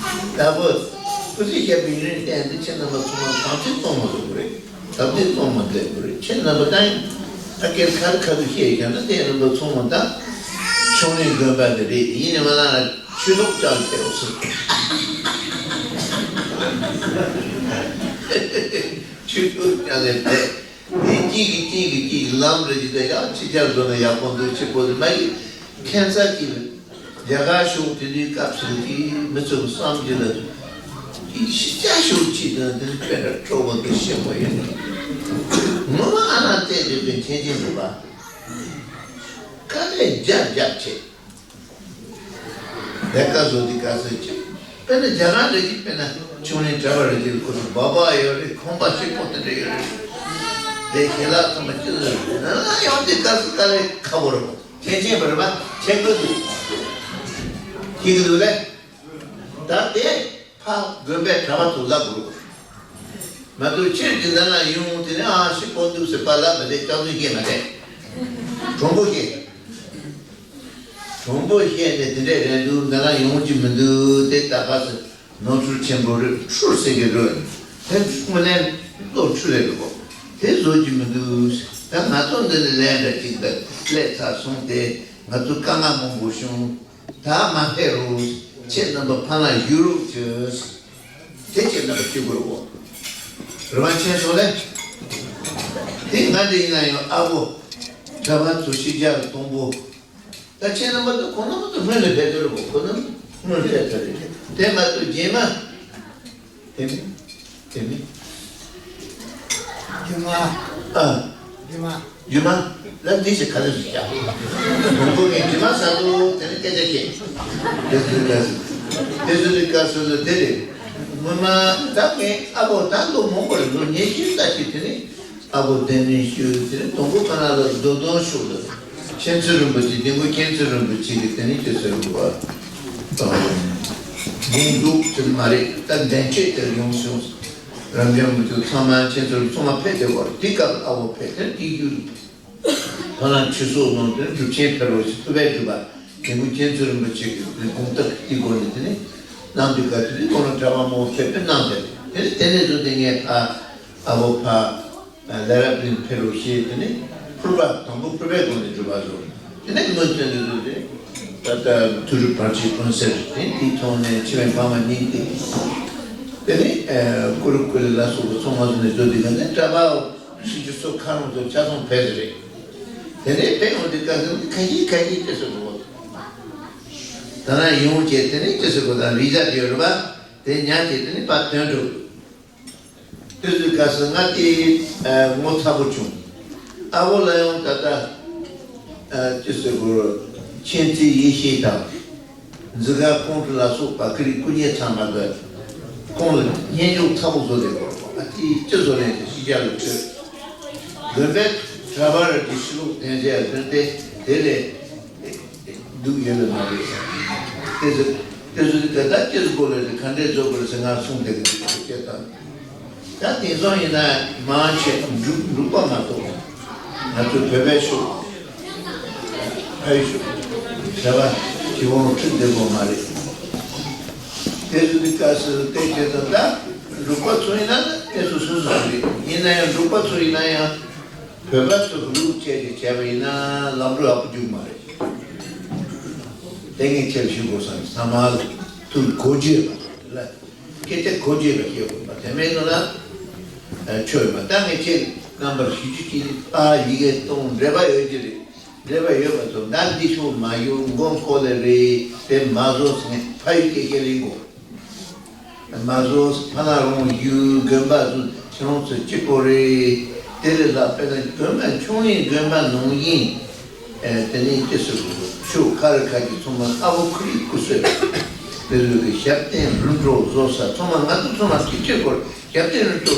ད་བུ་སྐུ་ཚེ་ཞབས་པད་ཡུན་རིང་བརྟན་ཏེ་ཁྱེད་རྣམ་པ་ཚང་མ་གང་ཚེ་གཏོང་མ་ཐུབ་པ་རེད། ད་བདེ་གཏོང་མ་བསྡད་པ་རེད། ཁྱེད་རྣམ་པ་ད་ཡིན་ཨ་སྐད་ཁ་རི་ཁ་རི་བཤད་བཞག་ན་དེ་རྣམ་པ་ཚང་མ་ད་ཆུང་རིང་དགོན་པ་འདི་རེད། ཡིན་ནི་མ་ན་ཆོས་ལུགས་ཀྱང་ཐེ་བ་སུ་ཆོས་ལུགས་ཀྱང་ལས་བསྡད། དེ་གཅིག་གིས་གཅིག་གིས་གཅིག་ལམ་རེ་ཅིག་དང་ཡང་ཕྱི་རྒྱལ་འགྲོ་ན་ཡག་པོ་འདུག་ཕྱི་པོ་དེ་མ་ཡིན། ཁྱད་མཚར་གྱི་རྒྱ་གར་གཞུང་དེ་དུས་སྐབས་སུ་གི་མི་ཚོ་གི་བསམ་རྒྱུ་ལ་གི་ཕྱི་རྒྱལ་གཞུང་གཅིག་དང་དེ་དཔེ་འདྲ་སྤྲོ་བོ་འདུག་ཤེས་པོ་ཡིན་ནོ། ངོ་མ་ཨ་ན་བལྟས་དུས་པའི་མཁྱེན་མཁྱེན་འདུག་པ། དཀའ་ལས་རྒྱབ་རྒྱབ་བྱེད། ལས་ཀ་བཟོ་དུས་དཀའ་ཚེགས་ཆེ། དཔེར་ན་རྒྱ་གར་རེ་ཅིག་དཔེར་ན་ཆུང་རིང་གྲྭ་པ་རེ་ཅིག་ཁོ་ཚོ་སྦག་སྦག་ཡོད་རེད། ཁང་པ་ཞིག་པོ་དེ་འདྲ་ཡོད་རེད། དེ་ཞལ་ལག་ཚང་མ་ཅི་ཟེར་རེད། ཡང་དེ་དཀའ་ཚེགས་དཀའ་ལས་ཁག་པོ་རེད། མཁྱེན་མཁྱེན་པ་རེད་པ། མཁྱེན་དགོས་འདུག་མཁྱེན་གི་འདུག་ལེ། ད་དེ་ཕ་དགོན་པའི་གྲྭ་པ་ཚོ་ལབ་དགོས། མ་གཏོགས་ཁྱེད་ཀྱི་ནང་ལ་ཡོང་དེ་ནས་ཨ་ཞིག་པོ་འདུག་ཟེར་པ་ལབ་མ་བསྡད། སྐྱག་རྫུན་བཤད་མ་བསྡད། གྲུང་པོ་བཤད། གྲུང་པོ་བཤད་ནས་དེ་འདྲས་རེད་འདུག་ང་ལ་ཡོང་གི་མི་འདུག་དེ་ད་ག་ཟེ་ནོར་འཁྲུལ་ཆེན་པོ་རེད། འཁྲུལ་ཟེར་གི་རེད། དེ་དངོས་གནས་བློ་འཁྲུལ་རེད་གོ། དེ་བཟོ་གི་མི་འདུག་ད་ང་ཚོ་འདི་ནས་ལས་འདྲ་ཅིག་ད་སླེབས་ཚར་སོང་སྟེ་ང་ཚོ་དཀའ་ངལ་མང་པོ་བྱུང་། ད་མ་ཕེབས་རོགས། ཁྱེད་རྣམ་པ་ཕ་ལ་བཞུགས་རོགས་བྱོས། དེ་ཁྱེད་རྣམ་པ་ཤེས་དགོས་རེད་གོ། རེ་བ་ཆེན་སོང་ལེ། དེ་ང་འདྲ་ཡིན་ན་ཡང་ཨ་བོ་གྲྭ་པ་ཚོ་ཕྱི་རྒྱལ་ལ་གཏོང་པོ། ད་ཁྱེད་རྣམ་པ་ཚོ་ཁོང་རྣམ་པ་ཚོ་སྔོན་ལ་ཕེབས་ཚར་རེད་གོ། ཁོང་རྣམ་སྔོན་ཕེབས་ཚར་རེད། དེ་མ་གཏོགས་རྗེས་མ། དེ་མིན། དེ་མིན། རྒྱུ་མ། ཨ། རྒྱུ་མ། རྒྱུ་མ། ལ་འདི་ཞིག་ག་ལེར་བཞག་མང་པོ་ངས་རྒྱུ་མ་ཟ་འདུག་དེ་ནི་སྐད་ཆ་བཤད། དེ་ཚོའི་སྐབས་སུ། དེ་ཚོའི་སྐབས་སུ་ལ་དེ་རེད། སྔོན་མ་ད་ངས་ཨ་ཕོ་ད་ལོ་མང་པོ་རེད། ལོ་ཉི་ཤུ་ལྟ་ཞིག་དེ་ནི། ཨ་ཁུ་བསྟན་འཛིན་ཤོད་དེ་ནི་དང་པོ་ཁོ་ན་ལ་རྡོ་སྡོང་ཤོག་ལ་མཁྱེན་བརྩེ་རིན་པོ་ཆེ། དེ་ཁོ་མཁྱེན་བརྩེ་རིན་པོ་ཆེ་གི་དེ་ནི་ཅི་ཟེར་དགོས་པ། དགོངས་འདུག་དེ་མ་རེད། ད་འདན་ཆོས་དེར་ཡོང་སོང་། རབ་འབྱམས་མི་ཚོ་ཚང་མ་མཁྱེན་བརྩེ་རིན་ཚང་མ་ཕེབས་དེ་བར་དེ་སྐབས་ཨ་ཁུ་ཕེབས་དེར་དེ་རྒྱུ། ཁོ་ན་ཆོས་ཚོགས་ནང་དེར་སྒྲུབ་ཆེན་ཕེབས་རོགས་ཞེས་ཐུབ་པའི་སྒྲུབ་པ་དེ་ཁོ་མཁྱེན་བརྩེ་རིན་པོ་ཆེ་གི་དེ་དགོངས་དག་གི་སྒོ་ནས་དེ་ནི་གནང་དུས་སྐབས་དེ་ནི་ཁོ་ན་གྲྭ་པ་མང་པོ་ཕེབས་པའི་གནང་དེ་དེ་ནི་དེ་ནས་བཟུང་སྟེ་ངས་ཕ་ཨ་ཁུ་ཕ། ལས་རབ་འབྲིང་ཕེབས་རོགས་ཞེས་དེ་ནི་ཕུར་པ་དང་པོ་ཕུར་པའི་སྒོ་ནས་སྒྲུབ་པ་བཟོ། དེ་ནས་མུ་མཐུད་ནས་བཟོ་སྟེ་ད་ལྟ་ཐུ་རུ་བར་ཆད་ཀུན་སེལ་དེ་དེའི་ཐོག་ནས་འཆི་བའི་འཕགས་མ་གཉིས་ཏེ། དེ་ནས་ཀུ་རུ་ཀུ་ལེ་ལ་སོགས་པ་ཚང་མ་བཟོ་ནས་བཟོ་དེ་ག་ནས་གྲྭ་པ་ཧྲི་ཅུ་སོ་ཁ་རོང་ཚོ་ཆ་ཚང་ཕེབས་ཟེར་རེད། དེ་ནས་ཕེབས་ཡོང་དུས་སྐབས་སུ་ཁ་ཤས་ཁ་ཤས་ཅི་ཟེར་དགོས། ད་ན་ཡོང་བྱས་དེ་ནས་ཅི་ཟེར་དགོས། ད་རི་ཛ་ཡོད་རེད་པ། དེ་ཉར་བྱས་དེ་ནས་ཕར་ཐོན་འགྲོ། དེ་ཚོའི་སྐབས་སུ་ང་དེ་ངོ་ཚ་པོ་བྱུང་། ཨ་ཁུ་ལ་ཡང་ད་ལྟ་ཅི་ཟེར་དགོས། མཁྱེན་བརྩེ་ཡེ་ཤེས་དང་འཛི་ག་ཁོང་ཁྲོ་ལ་སོགས་པ་ཀི་རིག་སྐུ་ཉིད་ཚང་མ་གི་ཁོང་ལ་སྙན་ཞུ་ཚ་པོ་བཟོ་ལས་དགོས། ཨ་ཏི་སྤྱི་ཚོགས་ནས་ཤི་རྒྱག་ལ་སྤྲོད། དགོན་པའི་གྲྭ་པ་ར་གི་ཤི་ལུགས་ལྡན་ཟེར་ཡ་དོན་ཏེ་དེ་ལས་སྡུག་ཡོད་ལ་མ་རེད། དེ་ཚོ་དེ་ཚོ་དེ་ད་སྤྱི་ཚོགས་ལ་ག་འདྲས་བཟོ་དགོས་རེད་ཟེར་ང་གསུངས་བསྡད་ཀྱི་འདུག་ཅེས་དང་། ད་དེང་སང་ཡིན་ན་མང་ཆེ་འབྲུག་འབྲུག་པ་མ་གཏོགས་ང་ཚོ་བོད་པའི་ཤོག་ཕ་ཡུལ་ཤོག་བྱ་བ་ཇི་བོང་ཁྲི་འདེབས་པོ་མ་རེད། དེ་ཚོ་དེ་སྐབས་སུ་བལྟས་བྱས་ཙང་ད་འབྲུག་པ་ཚོ་ཡིན་ན་ད་དེ་ཚོ་སོ་སོ་སོ་རེད། ཡིན་ན་ཡང་འབྲུག་པ་ཚོ་ཡིན་ན་ཡང་བོད་པ་ཚོ་གི་ལུགས་བྱས་ཏེ་བྱས་པ་ཡིན་ན་ལམ་འགྲོ་ཡག་པོ་རྒྱུག་མ་རེད། དེ་ངས་ཁྱེད་ཞུ་དགོས་བསམ་ཚང་མ་ལ་ཐུགས་གོ་རྒྱུ་ཡོད་པ་ལ་སྐད་ཆ་གོ་རྒྱུ་ཡོད་པ་བཤད་དགོས་པ་དེ་མིན་ནོ་ན་ཆོས་ཡོད་པ། ད་ངས་ཁྱེད་རྣམ་པར་ཞུ་རྒྱུ་ཅི་ཨ་ཡི་གེ་གཏོང་འབྲེལ་བ་ཡོད་ཀྱི་རེད། འབྲེལ་བ་ཡོད་པ་ཚོ་ད་འདི་ཤོག་མ་ཡོང་མགོ་འཁོར་ལེ་རེད་དེ་མ་བཟོ་ཟེར་ནས་ཕ་ཡུལ་སྐད་ཆ་ལེན་དགོས། མ་བཟོ་ཕ་ན་རོང་ཡུལ་དགོན་པ་ཚོ་ཁྱེད་རང་ཚོ་གཅིག་པོ་རེད། དེ་ལས་ལྷག་དཔེར་ན་དགོན་པ་ཆུང་ཡིན་དགོན་པ་ནང་ཡིན། དེ་ནས་སྐྱེ་སོ་ཆུ་ཁ་རི་ཁ་གི་ཚང་མ་ཨ་བོ་ཁུ་རི་ཁུ་སོས། དེ་ལུགས་ཀྱི་ཞབས་བརྟན་རིམ་གྲོ་བཟོ་ས་ཚང་མ་ང་ཚོ་ཚང་མ་གཅིག་གཅིག་པོར་ཞབས་བརྟན་རིམ་གྲོ་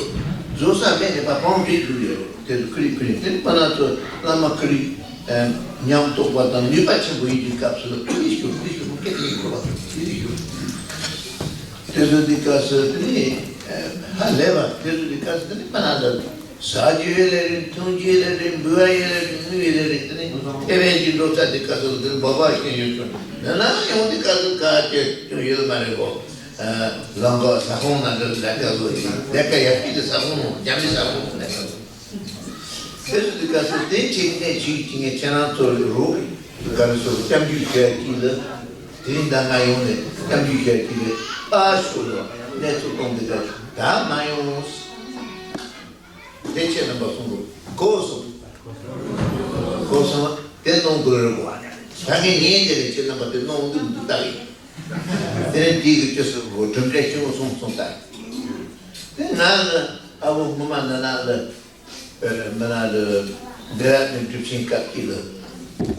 བཟོ་ས་མེད་ནས་ཕ་བོང་བྲིས་འདུག་ཡོད། དེ་ཚོ་ཁུ་རི་ཁུ་རི་དེ་ཕ་ན་ཚོ་བླ་མ་ཁུ་རི་ཉམས་རྟོགས་པ་དང་ནུས་པ་ཆེན་པོ་ཡིན་དུས་སྐབས་སུ་ལ་ཁུ་རི་ཞུ་ཁུ་རི་ཞུ་མུ་སྐད་ཆ་ཡིན་དགོས་པ་ཁུ་རི་ཞུ། དེ་ཚོ་འདི་སྐབས་སུ་དེ་ནི་ཧ་ལས་པ་དེ་ཚོ་འདི་སྐབས་སུ་དེ་ནི་ཕ་ན་ལ་ཟ་རྒྱུ་ཡོད་ལེ་རེད། འཐུང་རྒྱུ་ཡོད་ལེ་རེད། འབུལ་བ་ཡོད་ལེ་རེད། དངུལ་ཡོད་ལེ་རེད། དེ་ནི་ཐེ་ཝན་གྱི་འགྲོ་ས་འདི་སྐབས་སུ་དེ་ནི་སྦག་སྦག་ཤེས་ཡོད་ཀྱང་ན་ན་ཡོང་འདི་སྐབས་སུ་ག་ཅེ་ཀྱང་ཡོད་མ་རེད་གོ། ལང་གོ་ས་ཁོང་ན་འདི་ལས་ཀ་བཟོ་ཡིན་ལས་ཀ་ཡག་ཤོས་དེ་ས་ཁོང་རྒྱ་མི་ས་ཁོང་ལས་ཀ་བཟོ། དེ་ཚོ་དེ་ག་ཚོད་དེ་ཆེ་གནས་ཆེ་གི་ངས་ཁྱེད་རང་ཚོ་རུ་ག་རེ་ཚོ་སྐྱབས་འཇུག་བྱས་ཀྱི་ལ། དེ་རིང་ད་ང་ཡོང་ནས་སྐྱབས་འཇུག་བྱས་ཀྱི་ལ་ཨ་ཤོ་ལ་གནས་ཚུལ་གཏོང་དེ་ག་ད་མ་ཡོང་། དེ་ཁྱེད་རྣམ་པ་གསུང་གོ་གོ་སོང་། གོ་སོང་དེ་གནང་དགོས་རེད་གོ། ད་ངས་ཉན་དེ་རེད། ཁྱེད་རྣམ་པ་དེ་གནང་འདུག་འདུག་ལྟ་གི་དེ་རིང་དེ་གི་ཅི་སོང་གོ་གྲུབ་འབྲས་ཆེན་པོ་སོང་སོང་ལྟ་གི་དེ་ང་ལ་ཨ་བོ་ངོ་མ་ན་ན་ལ། དཔེར་ན་མི་ན་ལ་འདི་ར་ནི་སྒྲུབ་ཆེན་སྐབས་ཀྱི་ལ་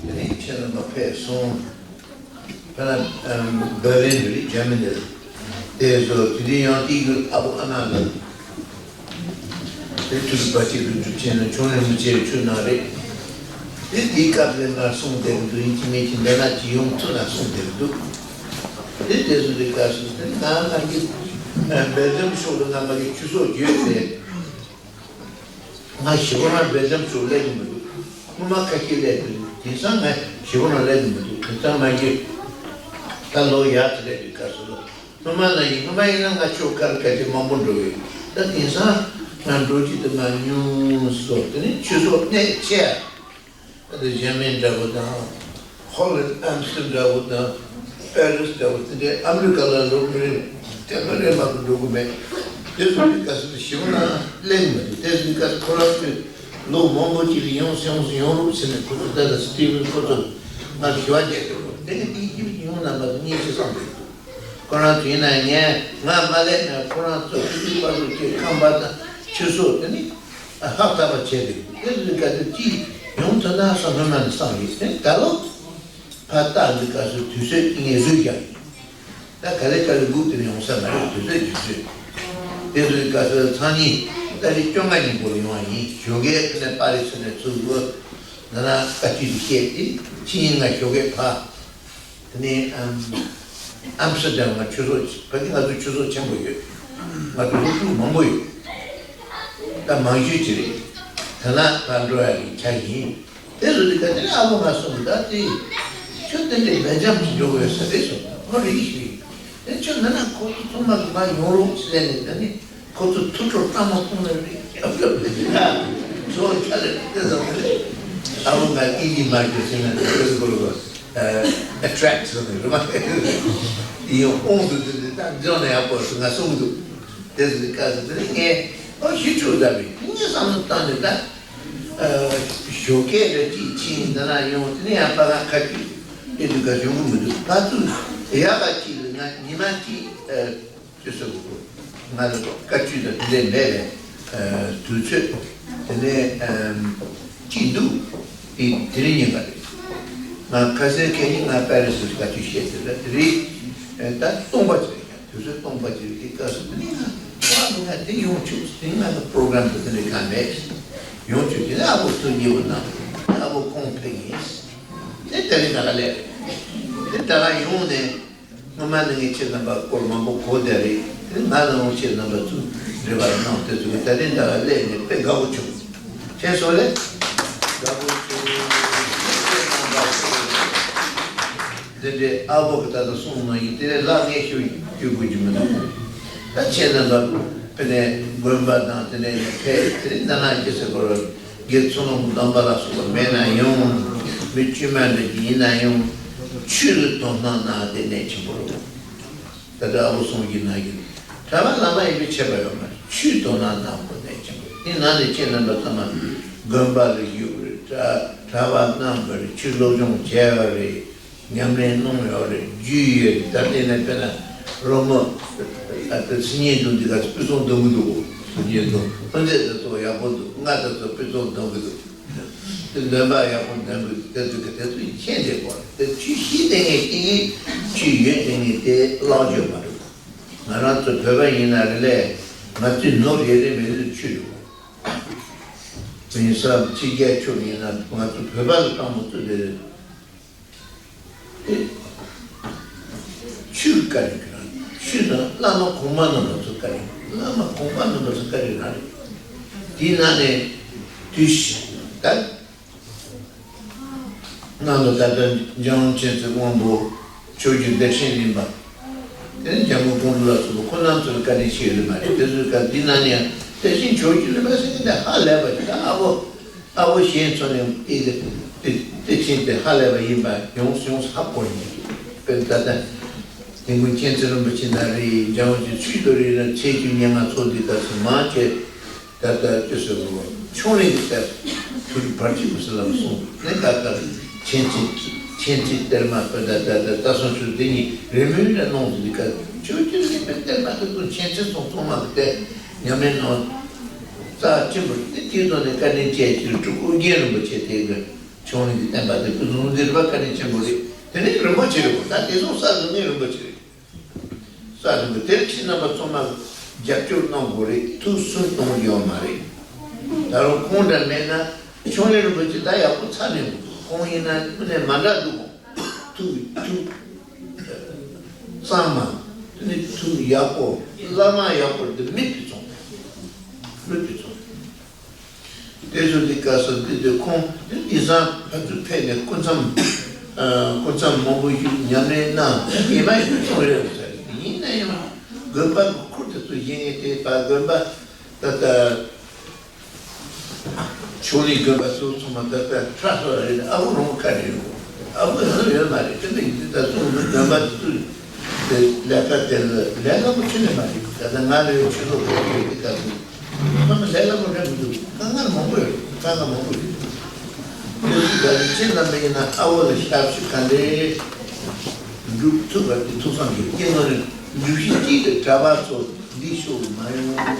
དེ་ནས་ཁྱེད་རྣམ་པ་ཕེབས་སོང་། དཔེར་ན་བྷར་ལིན་རེད་ཇར་མ་ནི་ལ་དེ་ཚོ་དེ་དུས་ཡང་དེའི་གི་ཨ་བོ་ཨ་མ་ལ་དེ་ཐུགས་པ་གཅིག་ཏུ་སྒྲུབ་ཆེན་ལ་ཆུང་ནས་མི་ཆེ་ཆུ་ན་རེད། དེ་དེའི་སྐབས་ལ་མར་གསུངས་བསྡད་གི་འདུག་ཡིན་གཅིག་མིན་གཅིག་འདི་ན་ཅི་ཡོང་ཐུབ་ན་གསུངས་བསྡད་གི་འདུག་དེ་དེ་ཚོ་དེ་སྐབས་སུ་དེ་ན་ང་གི་སྦེལ་ཇམ་ཕྱོགས་ལ་ང་མ་གི་ཆུ་ཚོད་བརྗོད་ཟེར། ང་ཞི་བ་རང་འབེལ་ལྕམ་ཚོ་སླེབས་ཀྱི་མི་འདུག་སྔོན་མ་ཁ་ཤས་སླེབས་འདུག་དེང་སང་ང་ཞི་བ་རང་སླེབས་ཀྱི་མི་འདུག་དེང་སང་མ་གི་ད་ལོ་ཡག་ཅིག་སླེབས་འདུག་སྐབས་སུ་ལ་སྔོན་མ་ན་ཡིན། སྔོན་མ་ཡིན་ན་ང་ཆོ་ཁར་ཁ་ཅིག་མང་པོ་འགྲོ་གི་ཡོད། ད་དེང་སང་ང་འགྲོ་རྒྱུ་དེ་མ་ཉུང་སོ། དེ་ནི་ཆུ་ཚོད་གནས་ཆེ་ཨ། ད་ལྟ་ཇར་མན་འདྲ་པོ་དང་། ཧོ་ལན་ཨམ་སི་ཊར་ཌམ་འདྲ་པོ་དང་། པེ་རི་སི་འདྲ་པོ་དེ་འདྲའི་ཨ་མི་རི་ཀ་ལ་ལོག་མི་རེད། དེ་ལ་རེ་མ་གི་འགྲོ་གི་མེད། དེ་ཚོ་གི་སྐབས་སུ་ཞི་བ་ལྷ་གླེང་མི་འདུག་དེ་ཚོའི་སྐབས་སུ་ཁོ་རང་ཚོས་ལོ་མང་པོ་ཅིག་ལ་ཡོང་སོང་ཡོང་རོགས་ཟེར་ནས་ཁོ་ཚོ་ད་ལྟ་སི་ཏི་ཝན་ཁོ་ཚོ་ང་ཞི་བ་རྒྱག་གི་རེད། དེ་ནི་དེའི་ཁྱིམ་གྱི་ཡོང་ན་མ་གཏོགས་གཉིས་ཤིག་བསམ་གི་འདུག་ཁོ་རང་ཚོ་ཡིན་ན་ངས་ང་མ་སླེབས་ན་ཁོ་རང་ཚོ་ཁྱིམ་གྱི་པ་ཚོ་ཁྱེད་ཁང་པ་དང་ཆུ་ཚོད་དེ་ནི། ཧབ་ཐབས་པ་བྱས་ཏེ་དེ་ཚོའི་སྐབས་སུ་ཅིག་ཡོང་ཐུབ་ན་བསམ་སྔོན་མ་ནས་བསམ་ཡོད། དེ་ད་ལོ་ཕར་བལྟ་འདི་སྐབས་སུ་དུས་ཚོད་ཀྱི་ངལ་གསོ་རྒྱག་ཡིན། ད་ག་ལེ་ག་ལེ་སྒུག་དེ་ནས་ཡོང་ས་མ་རེད། དུས་ཚོད་རྒྱུན་ཚོད། དེ་ཚོའི་སྐབས་སུ་སང་ཉིན་ཏ་རིག་བཅོ་ལྔ་ཉིན་པོ་ལ་ཡོང་བ་ཡིན། ཞོགས་ཀས་དེ་ནས་པ་རི་སི་ནས་ཚུར་འགྲོ། ན་ན་བཀའ་ཁྲིད་དུ་བཤད་དེ་ཕྱི་ཉིན་ང་ཞོགས་ཀས་ཕར། དེ་ནས་ཨམ་ཨམ་སི་ཊར་ཌམ་ང་ཆུ་ཚོད་ཕ་གི་ང་ཚོ་ཆུ་ཚོད་ཆེན་པོ་ཡོད། ང་ཚོ་སློབ་ཕྲུག་མང་པོ་ཡོད། ད་མང་ཤོས་ཅིག་རེད། ད་ལ་ཕར་འགྲོ་ཡ་གི་ཆ་ཡིན། དེ་ཚོ་དེ་ག་དེ་ནས་ཨ་ཕོ་ང་གསུངས་ད་དེ་ཁྱོད་དེ་འདྲའི་སྦེལ་ཇམ་གྱི་འགྲོ་དགོས་ས་རེད་གསུངས། ཨོ་རེད་ཞུས། དེ་ཁྱོད་ན་ན་ཁོ་ཚོ་ཚང་མ་གི་མ་ཡོང་རོགས་ཟེར་ནས་ད་ནི། ཁོ་ཚོ་ཐུགས་སྤྲོ་སྤྲ་མོ་ཕུང་ནས་རེད་རྒྱབ་རྒྱབ་རེད་ན། ཚོ་ཆ་ལས་དེ་ཙམ་རེད། ཨ་བོ་ང་ཨིན་ཇི་མ་གྱུར་ཟེར་ན་དེ་ཚོ་གོ་རུ་ཨ་ཨེ་ཊི་རེག་ཊི་ཟེར་ནས་རེད་མ། ཡིན་ཡང་དབང་དུ་དེ་དེ་ད་འཇོག་ནས་ཡག་པོ་སུ་ང་གསུངས་འདུག་དེ་ཚོ་གི་སྐབས་སུ་དེ་ནི་ངས་ཨོ་ཞི་ཆུ་ཟ་བས་ངས་བསམ་བློ་བཏང་ནས་ད་ཨ་ཞོགས་ཀས་རེ་གཅིག་ཕྱིན་འདི་ན་ཡོང་དེ་ནས་ཡང་པ་ང་ཁ་ཆུ་དེ་དུས་ག་ཡོང་གི་མི་འདུག་ད་ཚུར་ཡག་ག་གཅིག་ལ་ང་ཉི་མ་གཅིག་ཨ། ཅེས་སོགས་ཀྱི་ང་ལ་བཀའ་ཁྲིད་དང་དེ་འདྲའི་མེད་པའི་དུས་ཚོད་དེ་ནས་ཅི་འདུག་དེ་དེ་རིང་ཉིན་པ་རེད། ང་ཁ་སང་ཁ་ཉིན་ང་པེ་རི་སི་བཀའ་ཁྲིད་བཤད་དེ་ལ་དེ་རིང་ད་སྟོང་པ་ཅིག་རེད། དུས་ཚོད་སྟོང་པ་ཅིག་རེད། དེ་སྐབས་སུ་དེ་ནས་ང་ ཁོ་ང་དེ་ཡོང་ཆུག་དེ་ང་གི་པྲོ་གྲམ་དེ་དེ་ནས་གང་མེད། ཡོང་ཆུག་དེ་ནས་ཨ་བོ་ཐུག་ཉེ་བོ་ན་ཨ་བོ་ཁོང་ཕེབས་ཡིན། དེ་དེ་རིང་ད་ག་ལས་དེ་ད་ག་ཡོང་ནས། སྔོན་མ་ནས་ངས་ཁྱེད་རྣམ་པ་སྐོར་མང་པོ་གོ་བསྡད་རེད། དེ་ང་ལ་འོང་ཁྱེད་རྣམ་པ་ཚོས་འབྲེལ་བ་གནང་དེ་ཚོ་གི་ད་ལྟའི་ཟླ་བ་སླེབས་ནས་དཔེ་དགའ་བོ་བྱུང་། ཁྱེད་ཚོ་ལས་དགའ་བོ་བྱུང་། འདི་འདྲའི་ཨ་བོ་གི་ད་ལྟ་གསུང་གནང་ཡིན་དེ་ལས་ལ་ངས་ཤོད་སྐྱོད་དགོས་ཀྱི་མི་འདུག་ད་ཁྱེད་རྣམ་པ་དཔེ་ནས་དགོན་པ་དང་དེ་ནས་ཕེབས་དེ་ནས་ད་ན་སྐྱེ་སེ་བར། དགེ་ཚུལ་སློང་སྡོམ་པ་ལ་སོགས་པ་མེད་ན་ཡང་། མི་དཀྱུས་མ་འདྲ་ཅིག་ཡིན་ན་ཡང་། ཆོས་ལ་དོ་སྣང་གནང་དེ་གནད་ཆེན་པོ་རེད། ད་ལྟ་ཨ་བོ་གསུང་གི་ན་གི་གྲྭ་པ་བླ་མ་ཡིན་པའི་ཁྱད་པར་ཡོད་མ་རེད། ཆོས་དོ་སྣང་གནང་དགོས་གནད་ཆེན་པོ་རེད། དེ་ནང་ནས་ཁྱེད་རྣམ་པ་ཚང་མ་དགོན་པ་ལ་བཞུགས་པ་རེད། གྲྭ་གྲྭ་པ་གནང་བ་རེད། ཆོས་སློབ་སྦྱོང་བྱས་པ་རེད། ཉམས་ལེན་གནང་ཡོད་རེད། རྒྱུས་ཡོད་རེད། ད་ལྟའི་ནས་དཔེར་ན་རོལ་མོ་ཨ་ད་སི་ཉིན་དུ་འདི་ག་སྤུས་ཚོགས་འདོན་གི་འདུག་སི་ཉིན་དུ་ཨོ་མཛད་དེ་ཚོ་ཡག་པོ་འདུག་ང་ད་ཚོ་སྤུས་ཚོགས་འདོན་གི་འདུག་དེ་འདོན་པ་ཡག་པོ་འདོན་གི་འདུག་དེ་ཚོ་གི་དེ་ཚོ་མཁྱེན་བསྡད་དགོས་རེད། དེ་ཆོས་ཤེས་ལྡན་ངེས་ཀྱི་ཆོས་ཡོད་ལྡན་ངེས་དེ་བརླག་རྒྱུ་མ་རེད། ང་རང་ཚོ་བོད་པ་ཡིན་ན་རེ་ལས་ང་ཚོའི་ནོར་ཡོད་རེད་མེད་རེད་ཆོས་རེད། དེང་སང་ཕྱི་རྒྱལ་ཕྱོགས་ཡིན་ན་ང་ཚོ་བོད་པ་ལ་དྲང་མོ་ཚོ་རེད། ཆོས་བཀའ་དྲིན་གྱི་རང་ཆོས་དང་བླ་མ་གོང་མ་རྣམ་པ་ཚོ་བཀའ་དྲིན། བླ་མ་གོང་མ་རྣམ་པ་ཚོ་བཀའ་དྲིན་རང་རེད། དེའི་ནང་ནས་དུས་ད་ནང་ལ་ད་ལྟ་འཇམ་དབྱངས་མཁྱེན་བརྩེ་དབང་པོ་ཆོས་ཀྱི་བདེ་ཆེན་གླིང་པ། དེ་ནས་འཇམ་མགོན་ཀོང་སྤྲུལ་ལ་སོགས་པ་ཁོ་རྣམ་ཚོ་ལ་བཀའ་དྲིན་ཆེ་ཡོད་མ་རེད། དེ་ཚོའི་སྐབས་འདི་ནང་ནས་ཡང་བདེ་ཆེན་ཆོས་ཀྱི་གླིང་པ་ཟེར་མཁན་དེ་ཧ་ལས་པ་ཞིག་ད་ཨ་བོ། ཨ་བོ་གཞན་ཚོ་ནས་ཨེ་དེ་དེ་ཕྱིན་ཏེ་ཧ་ལས་པ་ཡིན་པ་ཡོངས་ཡོངས་ཧ་གོ་ཡིན། དཔེར་ན་ད་ལྟ་དེ་མགོན་མཁྱེན་བརྩེ་རིན་པོ་ཆེ་ན་རེད། འཇམ་དབྱངས་ཀྱི་ཚུལ་དུ་རེད་ན་ཚེས་བཅུ་ཉེར་ལྔ་ཚོགས་འདུའི་སྐབས་སུ་མང་ཆེ་ད་ལྟ་ཅི་ཟེར་བ་ཆུང་རིང་གི་སྟེར་ཐུགས་བར་གྱི་གུ་སི་ལ་སོང་ནས་ད་ལྟ་མཁྱེན་བརྩེ་མཁྱེན་བརྩེ་གཏེར་མ་དཔེར་ན་ད་ལྟ་ད་སོང་ཆུ་འདི་ཉིད་རེ་མོས་རེ་གནང་འདི་སྐབས་ཆོས་ཀྱི་གླིང་པའི་གཏེར་མ་དེ་ཚོ་མཁྱེན་བརྩེ་སོང་ཚང་མ་གི་སྟེར་ཉམས་ལེན་གནང་། རྩ་ཆེན་པོ་དེ་དེའི་ཐོག་ནས་བཀའ་དྲིན་ཅན་གྱི་སྤྲུལ་སྐུ་རྒྱན་རིན་པོ་ཆེ་དེ་གི་ཆུང་རིང་གི་བསྟན་པ་དེ་ཀུན་བཟང་འདི་རུ་བ་བཀའ་དྲིན་ཆེན་པོ་རེད། དེ་ནས་རིན་པོ་ཆེ་རེད་བ། ད་དེ་ཚོ་ས་རུ་ནས་རིན་པོ་ཆེ་རེད། ས་རིན་པོ་དེར་ཁྱེད་རྣམ་པ་ཚང་མ་རྒྱབ་སྐྱོར་གནང་དགོས་རེད། ཐུགས་སུན་གཏོང་རྒྱུ་ཡོད་མ་རེད། ད་རུང་ཁོང་འདྲ་མེད་ན་ཆུང་རིང་རིན་པོ་ཆེ་ད་ཡག་པོ་ཚར་ནས་འདུག་ཁོང་ཡིན་ན་ཀུན་ནས་མ་འདྲ་འདུག་ཐུགས་ཐུགས་གཙང་མ། དེ་ནས་ཐུགས་ཡག་པོ། བླ་མ་ཡག་པོ་འདི་མེད་པའི་ཚོང་། མེད་པའི་ཚོང་། དེ་ཚོ་འདི་སྐབས་སུ་འདི་དེ་ཁོང་དེ་དེང་སང་ཕར་ཚུར་ཕེབས་ནས་སྐུ་མཚམས་སྐུ་མཚམས་མང་པོ་ཞིག་ཉམས་ལེན་གནང་ཡིན་མ་ཡིན་ཚོང་རེད་ཟེར། ཡིན་ན་ཡང་དགོན་པ་གི་ཁུར་དེ་ཚོ་བཞེངས་ནས་དེ་ཕར་དགོན་པ་ད་ལྟ། ཆོས་གླིང་དགོན་པ་ཚོ་ཚང་མ་ད་ལྟ་ཁྲ་ཚོ་རེད། ཨ་བོ་རང་ཁ་རེད། ཨ་བོ་ཡང་ཡོད་མ་རེད། དེ་འདྲ་ཡིན་དུས་ད་ཚོ་དགོན་པ་ཚོས་དེ་ལས་ཀ་དེ་ལ་ལས་སླ་པོ་ཁྱོན་ནས་མ་རེད། ད་ལྟ་ང་ལ་ཡོད་ཆོས་ཚོགས་དེ་ཡོད་དེ་ད་ཚོ་ཚང་མ་ལས་སླ་པོ་རེད་མི་འདུག་དཀའ་ངལ་མང་པོ་ཡོད་རེད། དཀའ་ངལ་མང་པོ་ཡོད། དེ་ཚོ་ད་ལྟ་ཁྱེད་རྣམ་པ་ཡིན་ན་ཨ་བོ་ལ་ཞབས་ཞུ་ག་འདྲས་སྒྲུབ་ཐུབ་པ་དེ་ཐུགས་བསམ་བཞེས། སྐྱེ་ནོར་ནས་སྒྲུབ་གཞི་གཅིག་དེ་གྲྭ་པ་ཚོ་འདི་ཤོག་མ་ཡོང་།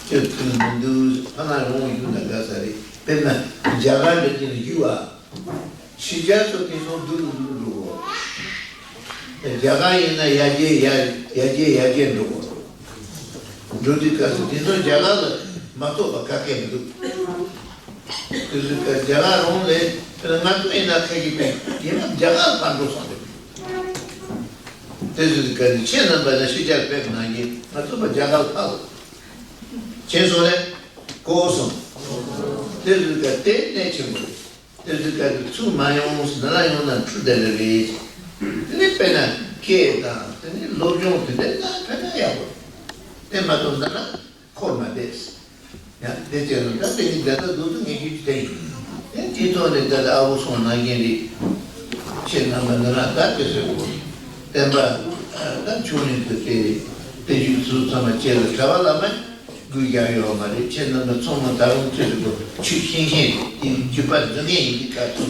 ཁྱོད་ཐུགས་མི་འདུག་ཕ་མ་རང་བཞུགས་ན་དགའ་ས་རེད། དཔེར་ན་རྒྱ་གར་འདྲ་ཅིག་ལ་བཞུགས་པ། ཕྱི་རྒྱལ་ཚོ་དེང་སང་སྡུག་རུ་སྡུག་རུ་འགྲོ་གོ། རྒྱ་གར་ཡིན་ན་ཡར་རྒྱས་ཡར་ཡར་རྒྱས་ཡར་རྒྱས་འགྲོ་གོ། འགྲོ་དུས་སྐབས་སུ་དེང་སང་རྒྱ་གར་ལ་མ་གཏོགས་པ་ག་གེ་མི་འདུག་དེ་ཚོའི་སྐབས་རྒྱ་གར་རང་ལས་དཔེར་ན་ང་ཚོ་ཡིན་ན་ཁ་ཤས་པས་ཡིན་ན་རྒྱ་གར་ལ་ཕར་འགྲོ་སོང་རེད། དེ་ཚོའི་སྐབས་ནི་ཁྱེད་རྣམ་པ་ནི་ཕྱི་རྒྱལ་ཕེབས་གནང་གིན་ང་ཚོ་པ་རྒྱ་གར་ལ་ཕར་ལོག་ཕྱིན་སོང་ལས་གོ་སོང་། དེ་ཚོའི་སྐབས་དེ་གནད་ཆེན་པོ་རེད། དེ་ཚོའི་སྐབས་ཀྱི་ཚུར་མ་ཡོང་ཟེར་ན་ཡོང་ན་འཕྲུལ་དེ་རེ་རེད། དེ་ནི་དཔེར་ན་སྐད་དང་དེ་ནི་སློབ་སྦྱོང་དེ་འདྲ་ན་ཕན་ཐོགས་ཡག་པོ་རེད། དེ་མ་གཏོགས་འདི་ན་འཁོར་མ་བསྡད། ཡང་དེ་བྱས་ན་ད་དེ་ནི་འདི་ལྟར་འདུག་ཏུ་ངེས་ཤེས་ཀྱི་དེ་ཡིན། དེ་དེའི་ཐོག་ནས་ད་ལྟ་ཨ་བོ་སོང་ནང་བཞིན་རེད། ཁྱེད་རྣམ་པ་འདི་ན་ད་དེ་ཟེར་དགོས། བསྟན་པ་ད་ཆུང་ནས་དེ་དེ་དེ་བཞུགས་ཚུལ་ཚང་མ་བཅས་ལ་གྲྭ་པ་བླ་མ། དགོས་ཀྱང་ཡོད་མ་རེད། ཁྱེད་རྣམ་པ་ཚང་མ་ད་རུང་ཚེ་རིང་པོ་ཆོས་ཤེས་མཁན་དེ་རྒྱུད་པ་འཛིན་མཁན་ཡིན་གྱི་སྐབས་སུ་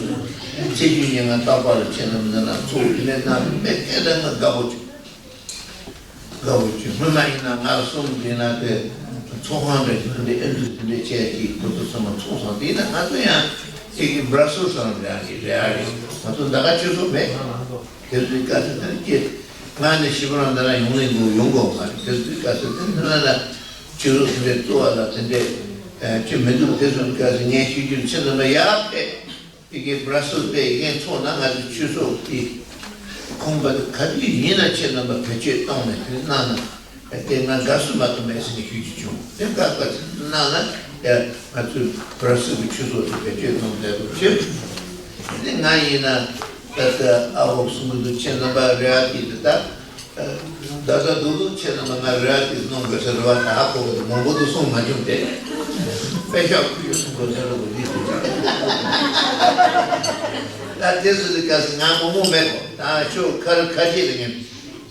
ཚེ་རྒྱུད་ཉེ་ང་རྟག་པར་ཁྱེད་རྣམ་པ་ན་ཚོགས་དེ་ནས་གནང་མེད་མཁན་ལ་ང་དགའ་པོ་བྱུང་། དགའ་པོ་བྱུང་། སྔོན་མ་ཡིན་ན་ང་གསུམ་དེ་ན་དེ་ཚོགས་ཁང་འདྲ་ཞིག་འདི་ཨེ་འདུག་དེ་འདྲ་བྱས་ཀྱི་ཁོ་ཚོ་ཚང་མ་ཚོགས་སོང་། དེ་ཡིན་ན་ང་ཚོ་ཡང་ཅིག་གི་སྦྲ་སོར་སང་རེད་རེད་རེད། ང་ཚོ་ད་ག་ཆོས་ཚོགས་མེད། དེ་ཚོའི་སྐབས་སུ་དེ་ནས་ཀྱེ་ ང་ནི་ཞིག་པོ་རང་འདི་ན་ཡོང་ལེ་འགྲོ་ཡོང་དགོས་མ་རེད། དེ་ཚོའི་སྐབས་སུ་དེ་འདི་ན་ལ་ཆོས་ལུགས་དེ་འདྲའི་གཙོ་བ་ལ་དེ་འདྲའི་ཆོས་མི་འདུག་དེ་ཚོའི་སྐབས་སུ་ངས་ཤོད་རྒྱུར་ཁྱེད་རྣམ་པ་ཡར་ཕེབས། ཡི་གེ་བྲ་སུ་པའི་ཡི་གེ་ཚོགས་ན་ང་ཚོ་ཆོས་ཚོགས་དེ་ཁོང་པ་དེ་ག་དུས་ཡིན་ན་ཁྱེད་རྣམ་པ་བེད་སྤྱོད་གཏོང་ནས་དེ་གནང་ན་དེ་ང་དགའ་བསུ་མ་གཏོང་མེད་ཟེར་ནས་ཞུ་རྒྱུ་བྱུང་། དེ་སྐབས་སྐབས་དེ་གནང་ན་ཡ་ང་ཚོས་བྲ་སུ་གི་ཆོས་ཚོགས་དེ་བེད་སྤྱོད་གཏོང་བསྡད་འདུག་ཅེས། དེ་ང་ཡིན་ན་ད་ལྟ་ཨ་འོག་གསུང་གི་འདུག་ཁྱེད་རྣམ་པ་རེ་བ་དེ་དེ་ད། ད་ལྟ་རྡོག་རྡོག་ཆེ་ན་མ་ང་ར་དེ་གནང་དགོས་ས་རེད་བ། ད་ཧ་གོ་གི་འདུག་མང་པོ་འདུག་གསུང་མ་བྱུང་སྟེ། དཔེ་ཤག་ཁུ་ཡོད་གསུང་དགོས་ས་རེད་བ་འདི་དེ། ད་དེ་ཚོ་དེ་ག་ས་ང་མང་མོ་མེད་གོ་ད་ཤོག་ཁར་ཁ་ཤས་དེ་ངས་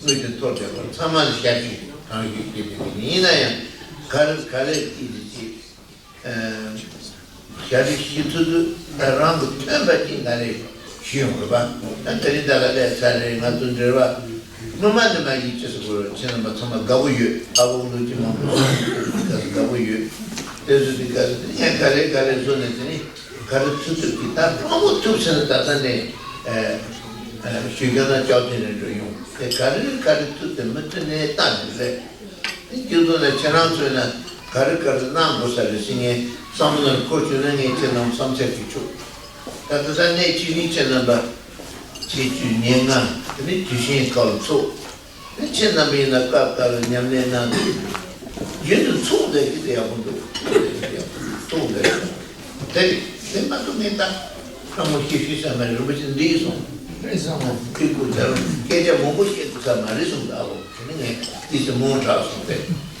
དངུལ་དེ་ཐོར་བསྡད་གོ་ཚང་མ་ལ་ཞབས་ཞུ་གང་ཞུ་བྱེད་དེ་ཡིན་ན་ཡང་ག་རེ་ག་རེ་དེ་དེ་ཅི། ཞབས་ཕྱི་ཞུ་ཚུལ་དུ་ད་རང་གི་ཐོན་པ་ཅིག་ང་རེ་ཞུ་ཡོང་རེད་པ། ད་དེ་རིང་ད་ལ་ལས་ཚར་རེད། ང་ཚོ་འབྲེལ་བ་སྔོན་མ་ནས་མ་ཡིན་ཅེས་སུ་གོ་ཁྱེད་རྣམ་པ་ཚང་མ་དགའ་པོ་ཡོད། ཨ་བོ་ལོ་རྒྱུས་མང་པོ་གསུངས་ཡོད། དེ་ག་ཚོད་དགའ་པོ་ཡོད། དེ་ཚོ་དེ་ག་ཚོད་དེ་ངས་ག་རེ་ག་རེ་བཟོ་ནས་དེ་ནི་ག་རེ་ཚུལ་ཚུལ་གྱི་ད་དྲང་པོ་ཐུབ་ཟེར་ན་ད་ལྟ་ནས་ཞུ་རྒྱུ་ན་ལྕགས་ཐེ་ནས་འགྲོ་ཡོང་དེ་ག་རེ་ག་རེ་ཚུལ་དེ་མི་ཚུལ་ནས་ལྟ་ནས་རེད། དེ་སྤྱི་ཚོགས་ནང་ཁྱེད་རང་ཚོས་ན་ག་རེ་ག་རེ་གནང་དགོས་ས་རེད་ཟེར་ངས་བསམ་བློ་ནང་འཁོར་བཅུག་ན་ངས་ཁྱེད་རྣམས་བསམ་འཆར་ཞིག་ཆོག་ད་ལྟ་ས་གནས་ཆུ་ཤིང་ཁྱེད་རྣམ་པ་ཆེད་སྤྱོད་ཉེར་ལྔ་དེ་ནི་དུས་ཆེན་སྐབས་ཚོགས་དེ་ཁྱེད་རྣམ་པ་ཡིན་ན་སྐབས་སྐབས་ལ་ཉམས་ལེན་གནང་དུས་རྒྱུན་དུ་ཚོགས་བསྡད་ཀྱི་དེ་ཡག་པོ་འདུག་ཚོགས་བསྡད་ཀྱི་ཚོགས་བསྡད་ཀྱི་དེ་དེ་མ་གཏོགས་ངས་ད་ཁ་མོ་ཤེས་ཤེས་ས་མ་རེད། རིན་པོ་ཆེ་འདི་སོང་རེད་སོང་ཁོས་ཀུ་ཚར་སྐད་ཆ་མང་པོ་བཤད་དགོས་ས་མ་རེད་གསུངས་ད་ཨ་ལོ། དེ་ནི་ངས་དེ་ཚོ་མང་དྲགས་སོང་སྟེ།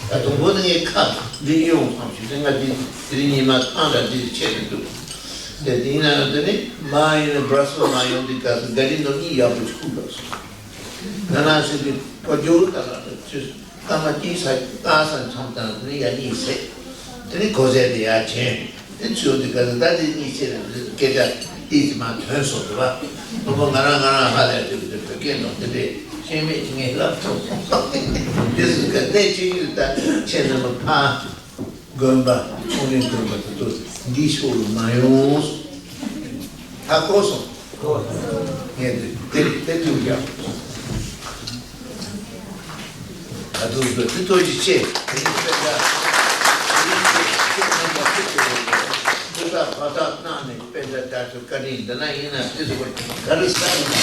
ད་དང་པོ་ནི་ངས་ཁ་འདི་ཡོང་བསམ་ཞིག་སྟེ་ང་འདི་དེ་རིང་ཉི་མ་ཐང་དྲགས་འདི་ཆད་དུ་འདུག་དེ་དེ་ཡིན་ན་ཡང་དེ་ནི་མ་ཡིན་ན་བྲ་སོ་མ་ཡོང་དུས་སྐབས་སུ་ག་རི་ནོར་གཉིས་ཡག་པོ་ཞིག་ཁུག་དགོས་སོང་། ན་ན་སྲིད་དུས་ཁོ་ཇོ་བོ་ལྟ་ལ་ཚུད་སོང་། ཀ་མ་ཏི་ས་ཀ་ས་མཚམས་དང་ནི་ཡ་གཉིས་བསྲེས། དེ་ནི་གོ་ཟས་དེ་ཡ་བྱིན། དེ་ཚུལ་འདི་ག་ཚོད་ད་དེ་གཉིས་བསྲེས་ནས་སྐད་ཆ་ཏིས་མ་ཐོན་སོང་འདུག་བ། ཁོ་ང་རང་ང་རང་ཧ་ལས་དུས་དེ་བོད་སྐད་ནང་དེ་འདྲས་ཤེས་མེད་ཅིག་ངས་ལབ་ཐུབ་སོང་། དེ་ཚོ་ག་གནས་ཆེ་ཡུལ་ད་ཁྱེད་རྣམ་པ་ཕ་དགོན་པ་ཚོང་ལས་དགོན་པ་དེ་ཚོ་འདི་ཕྱོགས་ལ་མ་ཡོང་། ཧ་གོ་སོང་། ངས་དེ་དེ་དེ་ཐུག་ཀྱང་ད་དུང་དེ་ཐུག་ཅི་ཆེ། དེ་ནི་དཔེ་ཆ་དེ་ནི་ཆེ་ཆེ་ཆེ་ནམ་པ་ཐུག་ཅེས་རེད། དེ་ད་བར་ཐག་གནང་ནས་དཔེ་ཆ་དར་ཚུལ་བཀའ་དྲིན་འདི་ན་ཡིན་ན་དེ་ཚོ་ག་རེ་ས་ཡིན་ན་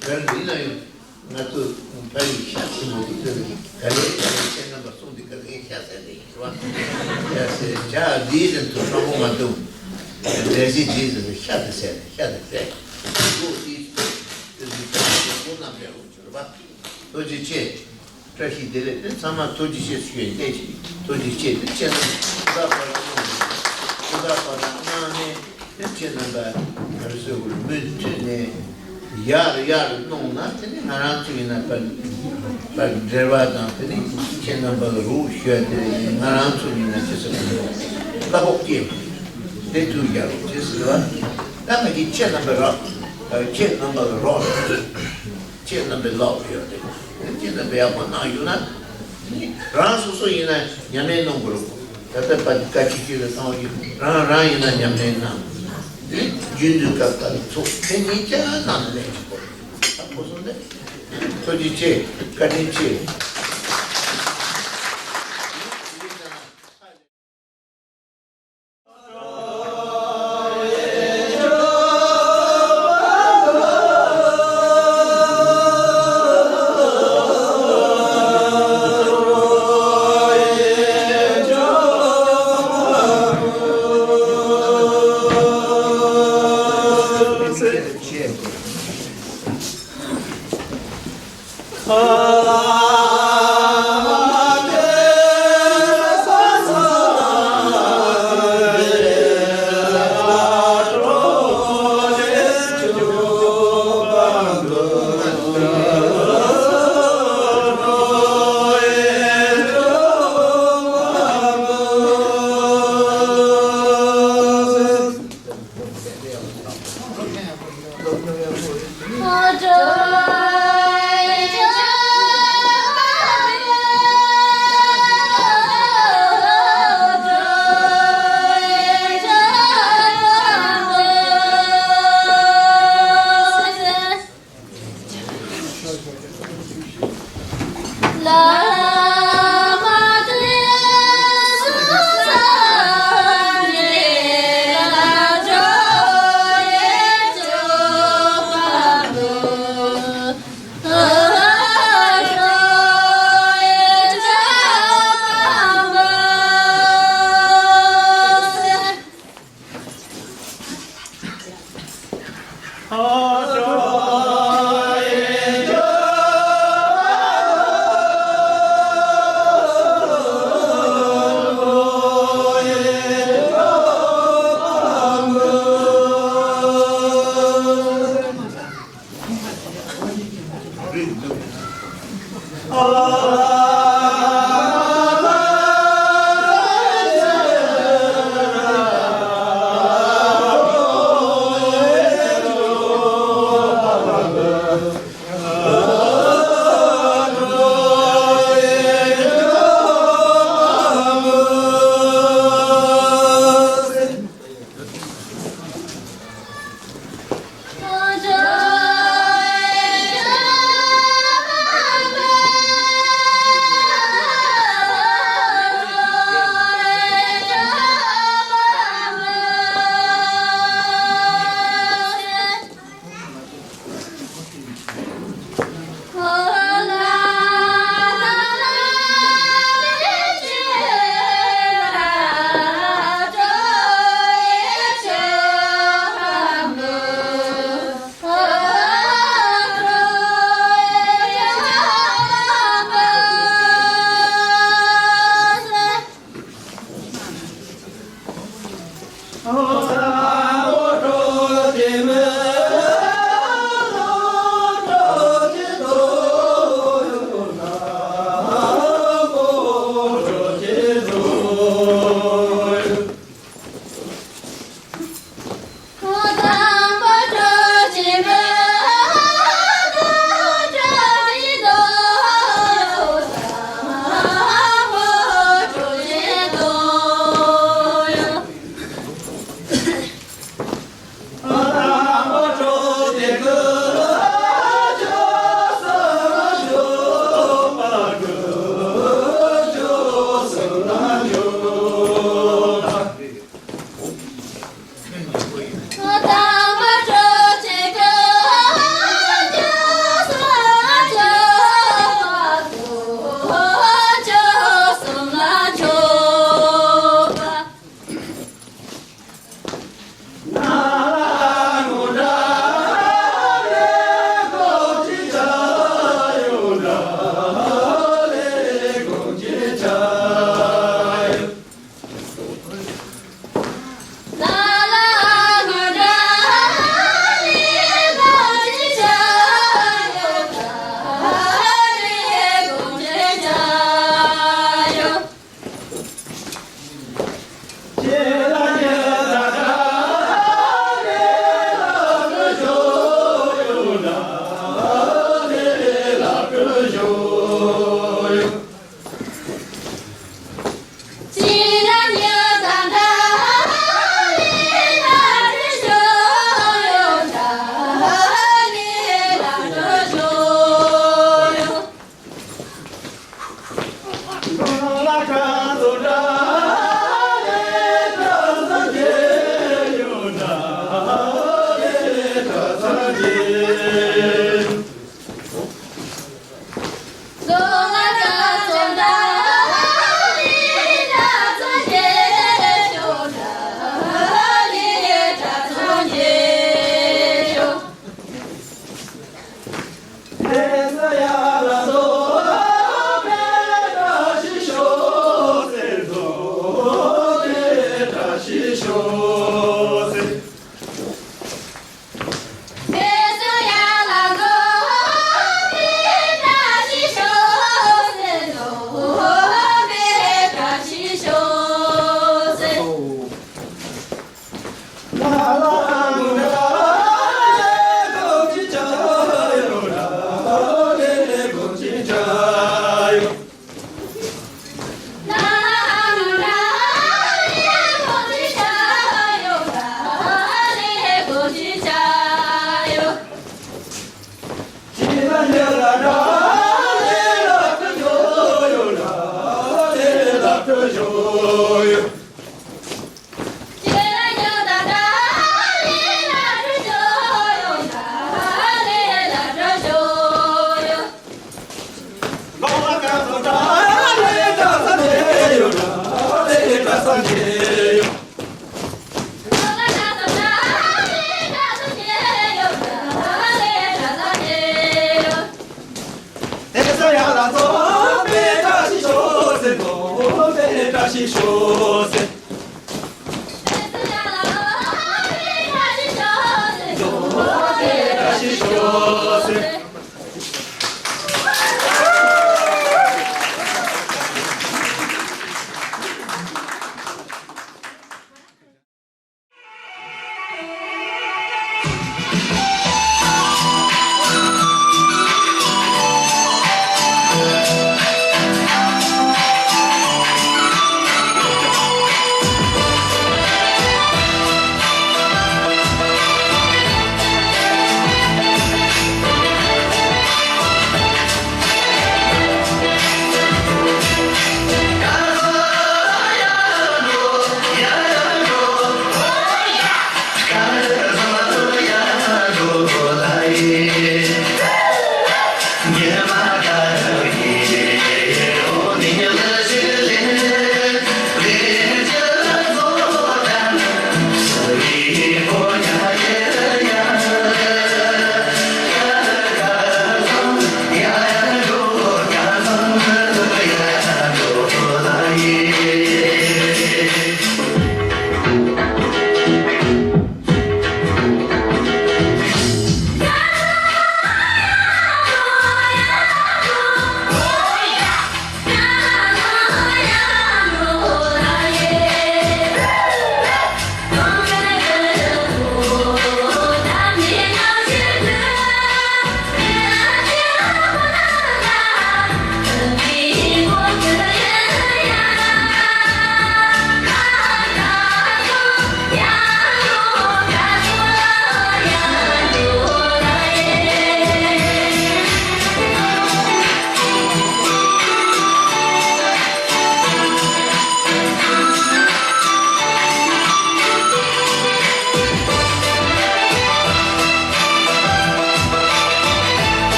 ག་རེ་འདི་ན་ཡོད། ང་ཚོ་ཕ་ཡུལ་ཤ་ཆེན་མོ་དེ་ཚོ་ལ་ག་ལེ་ག་ལེ་ཁྱེད་རྣམ་པ་གསུང་དུས་ག་ལེ་ཤ་ཟ་ནས་ཡིན་རེད་བ། ཤ་ཟ་ཇ་ཇི་བཞིན་དུ་གྲོགས་པོ་མ་འདུག་འདྲ་ཞིག་ཇི་བཞིན་དུ་ཤ་དེ་ཟ་ནས་ཤ་དེ་ཟ། ལོ་དེ་དེ་ཚོ་ཁོ་རྣམ་པའི་འོག་གི་རེད་བ། ཐུགས་རྗེ་ཆེ། བཀྲ་ཤིས་བདེ་ལེགས། དེ་ཚང་མ་ཐུགས་རྗེ་ཆེ་ཞུ་ཡས་བསྟན་ཅིག་ཐུགས་རྗེ་ཆེ། དེ་ཁྱེད་རྣམ་པ་ཐུགས་ཁ་པར་གནང་ནས་དེ་ཁྱེད་རྣམ་པ་ག་རེ་ཟེར་དགོས་རེད། མུ་མཐུད་ནས་ཡར་ཡར་གནང་ན་དེ་ནི་ང་རང་ཚོ་ཡིན་ན་པར་པར་འབྲེལ་བ་དང་དེ་ནི་ཁྱེད་རྣམ་པ་ལ་རོགས་ཞུ་ཡ་དེ་ང་རང་ཚོ་ཡིན་ན་ཅི་ཟེར་དགོས་རེད། གླ་ཕོགས་སྐྱེས་དེ་ཐུགས་རྒྱལ་རོགས་ཅི་ཟེར་བ་ད་ང་གིས་ཁྱེད་རྣམ་པ་རོགས་ཁྱེད་རྣམ་པ་ལ་རོགས། ཁྱེད་རྣམ་པའི་ལག་ཡོད་དེ། ཁྱེད་རྣམ་པས་ཡག་པོ་གནང་ཡོད་ན། རང་སོ་སོ་ཡིན་ན་ཉམས་ལེན་གནང་དགོས་རེད། ད་ལྟ་བཀའ་ཁྲིད་ཅིག་ལ་གསང་བ་ཡིན་རང་རང་ཡིན་ན་ཉམས་ལེན་གནང་། རྒྱུན་དུ་སྐབས་སྐབས་ཚོགས་དེ་ཉིད་ཀྱང་གནང་ནས་ལེན་གྱི་དགོས་རེད། ད་ཁོ་ཚོ་ནི་ཐུགས་རྗེ་ཆེ། བཀའ་དྲིན་ཆེ།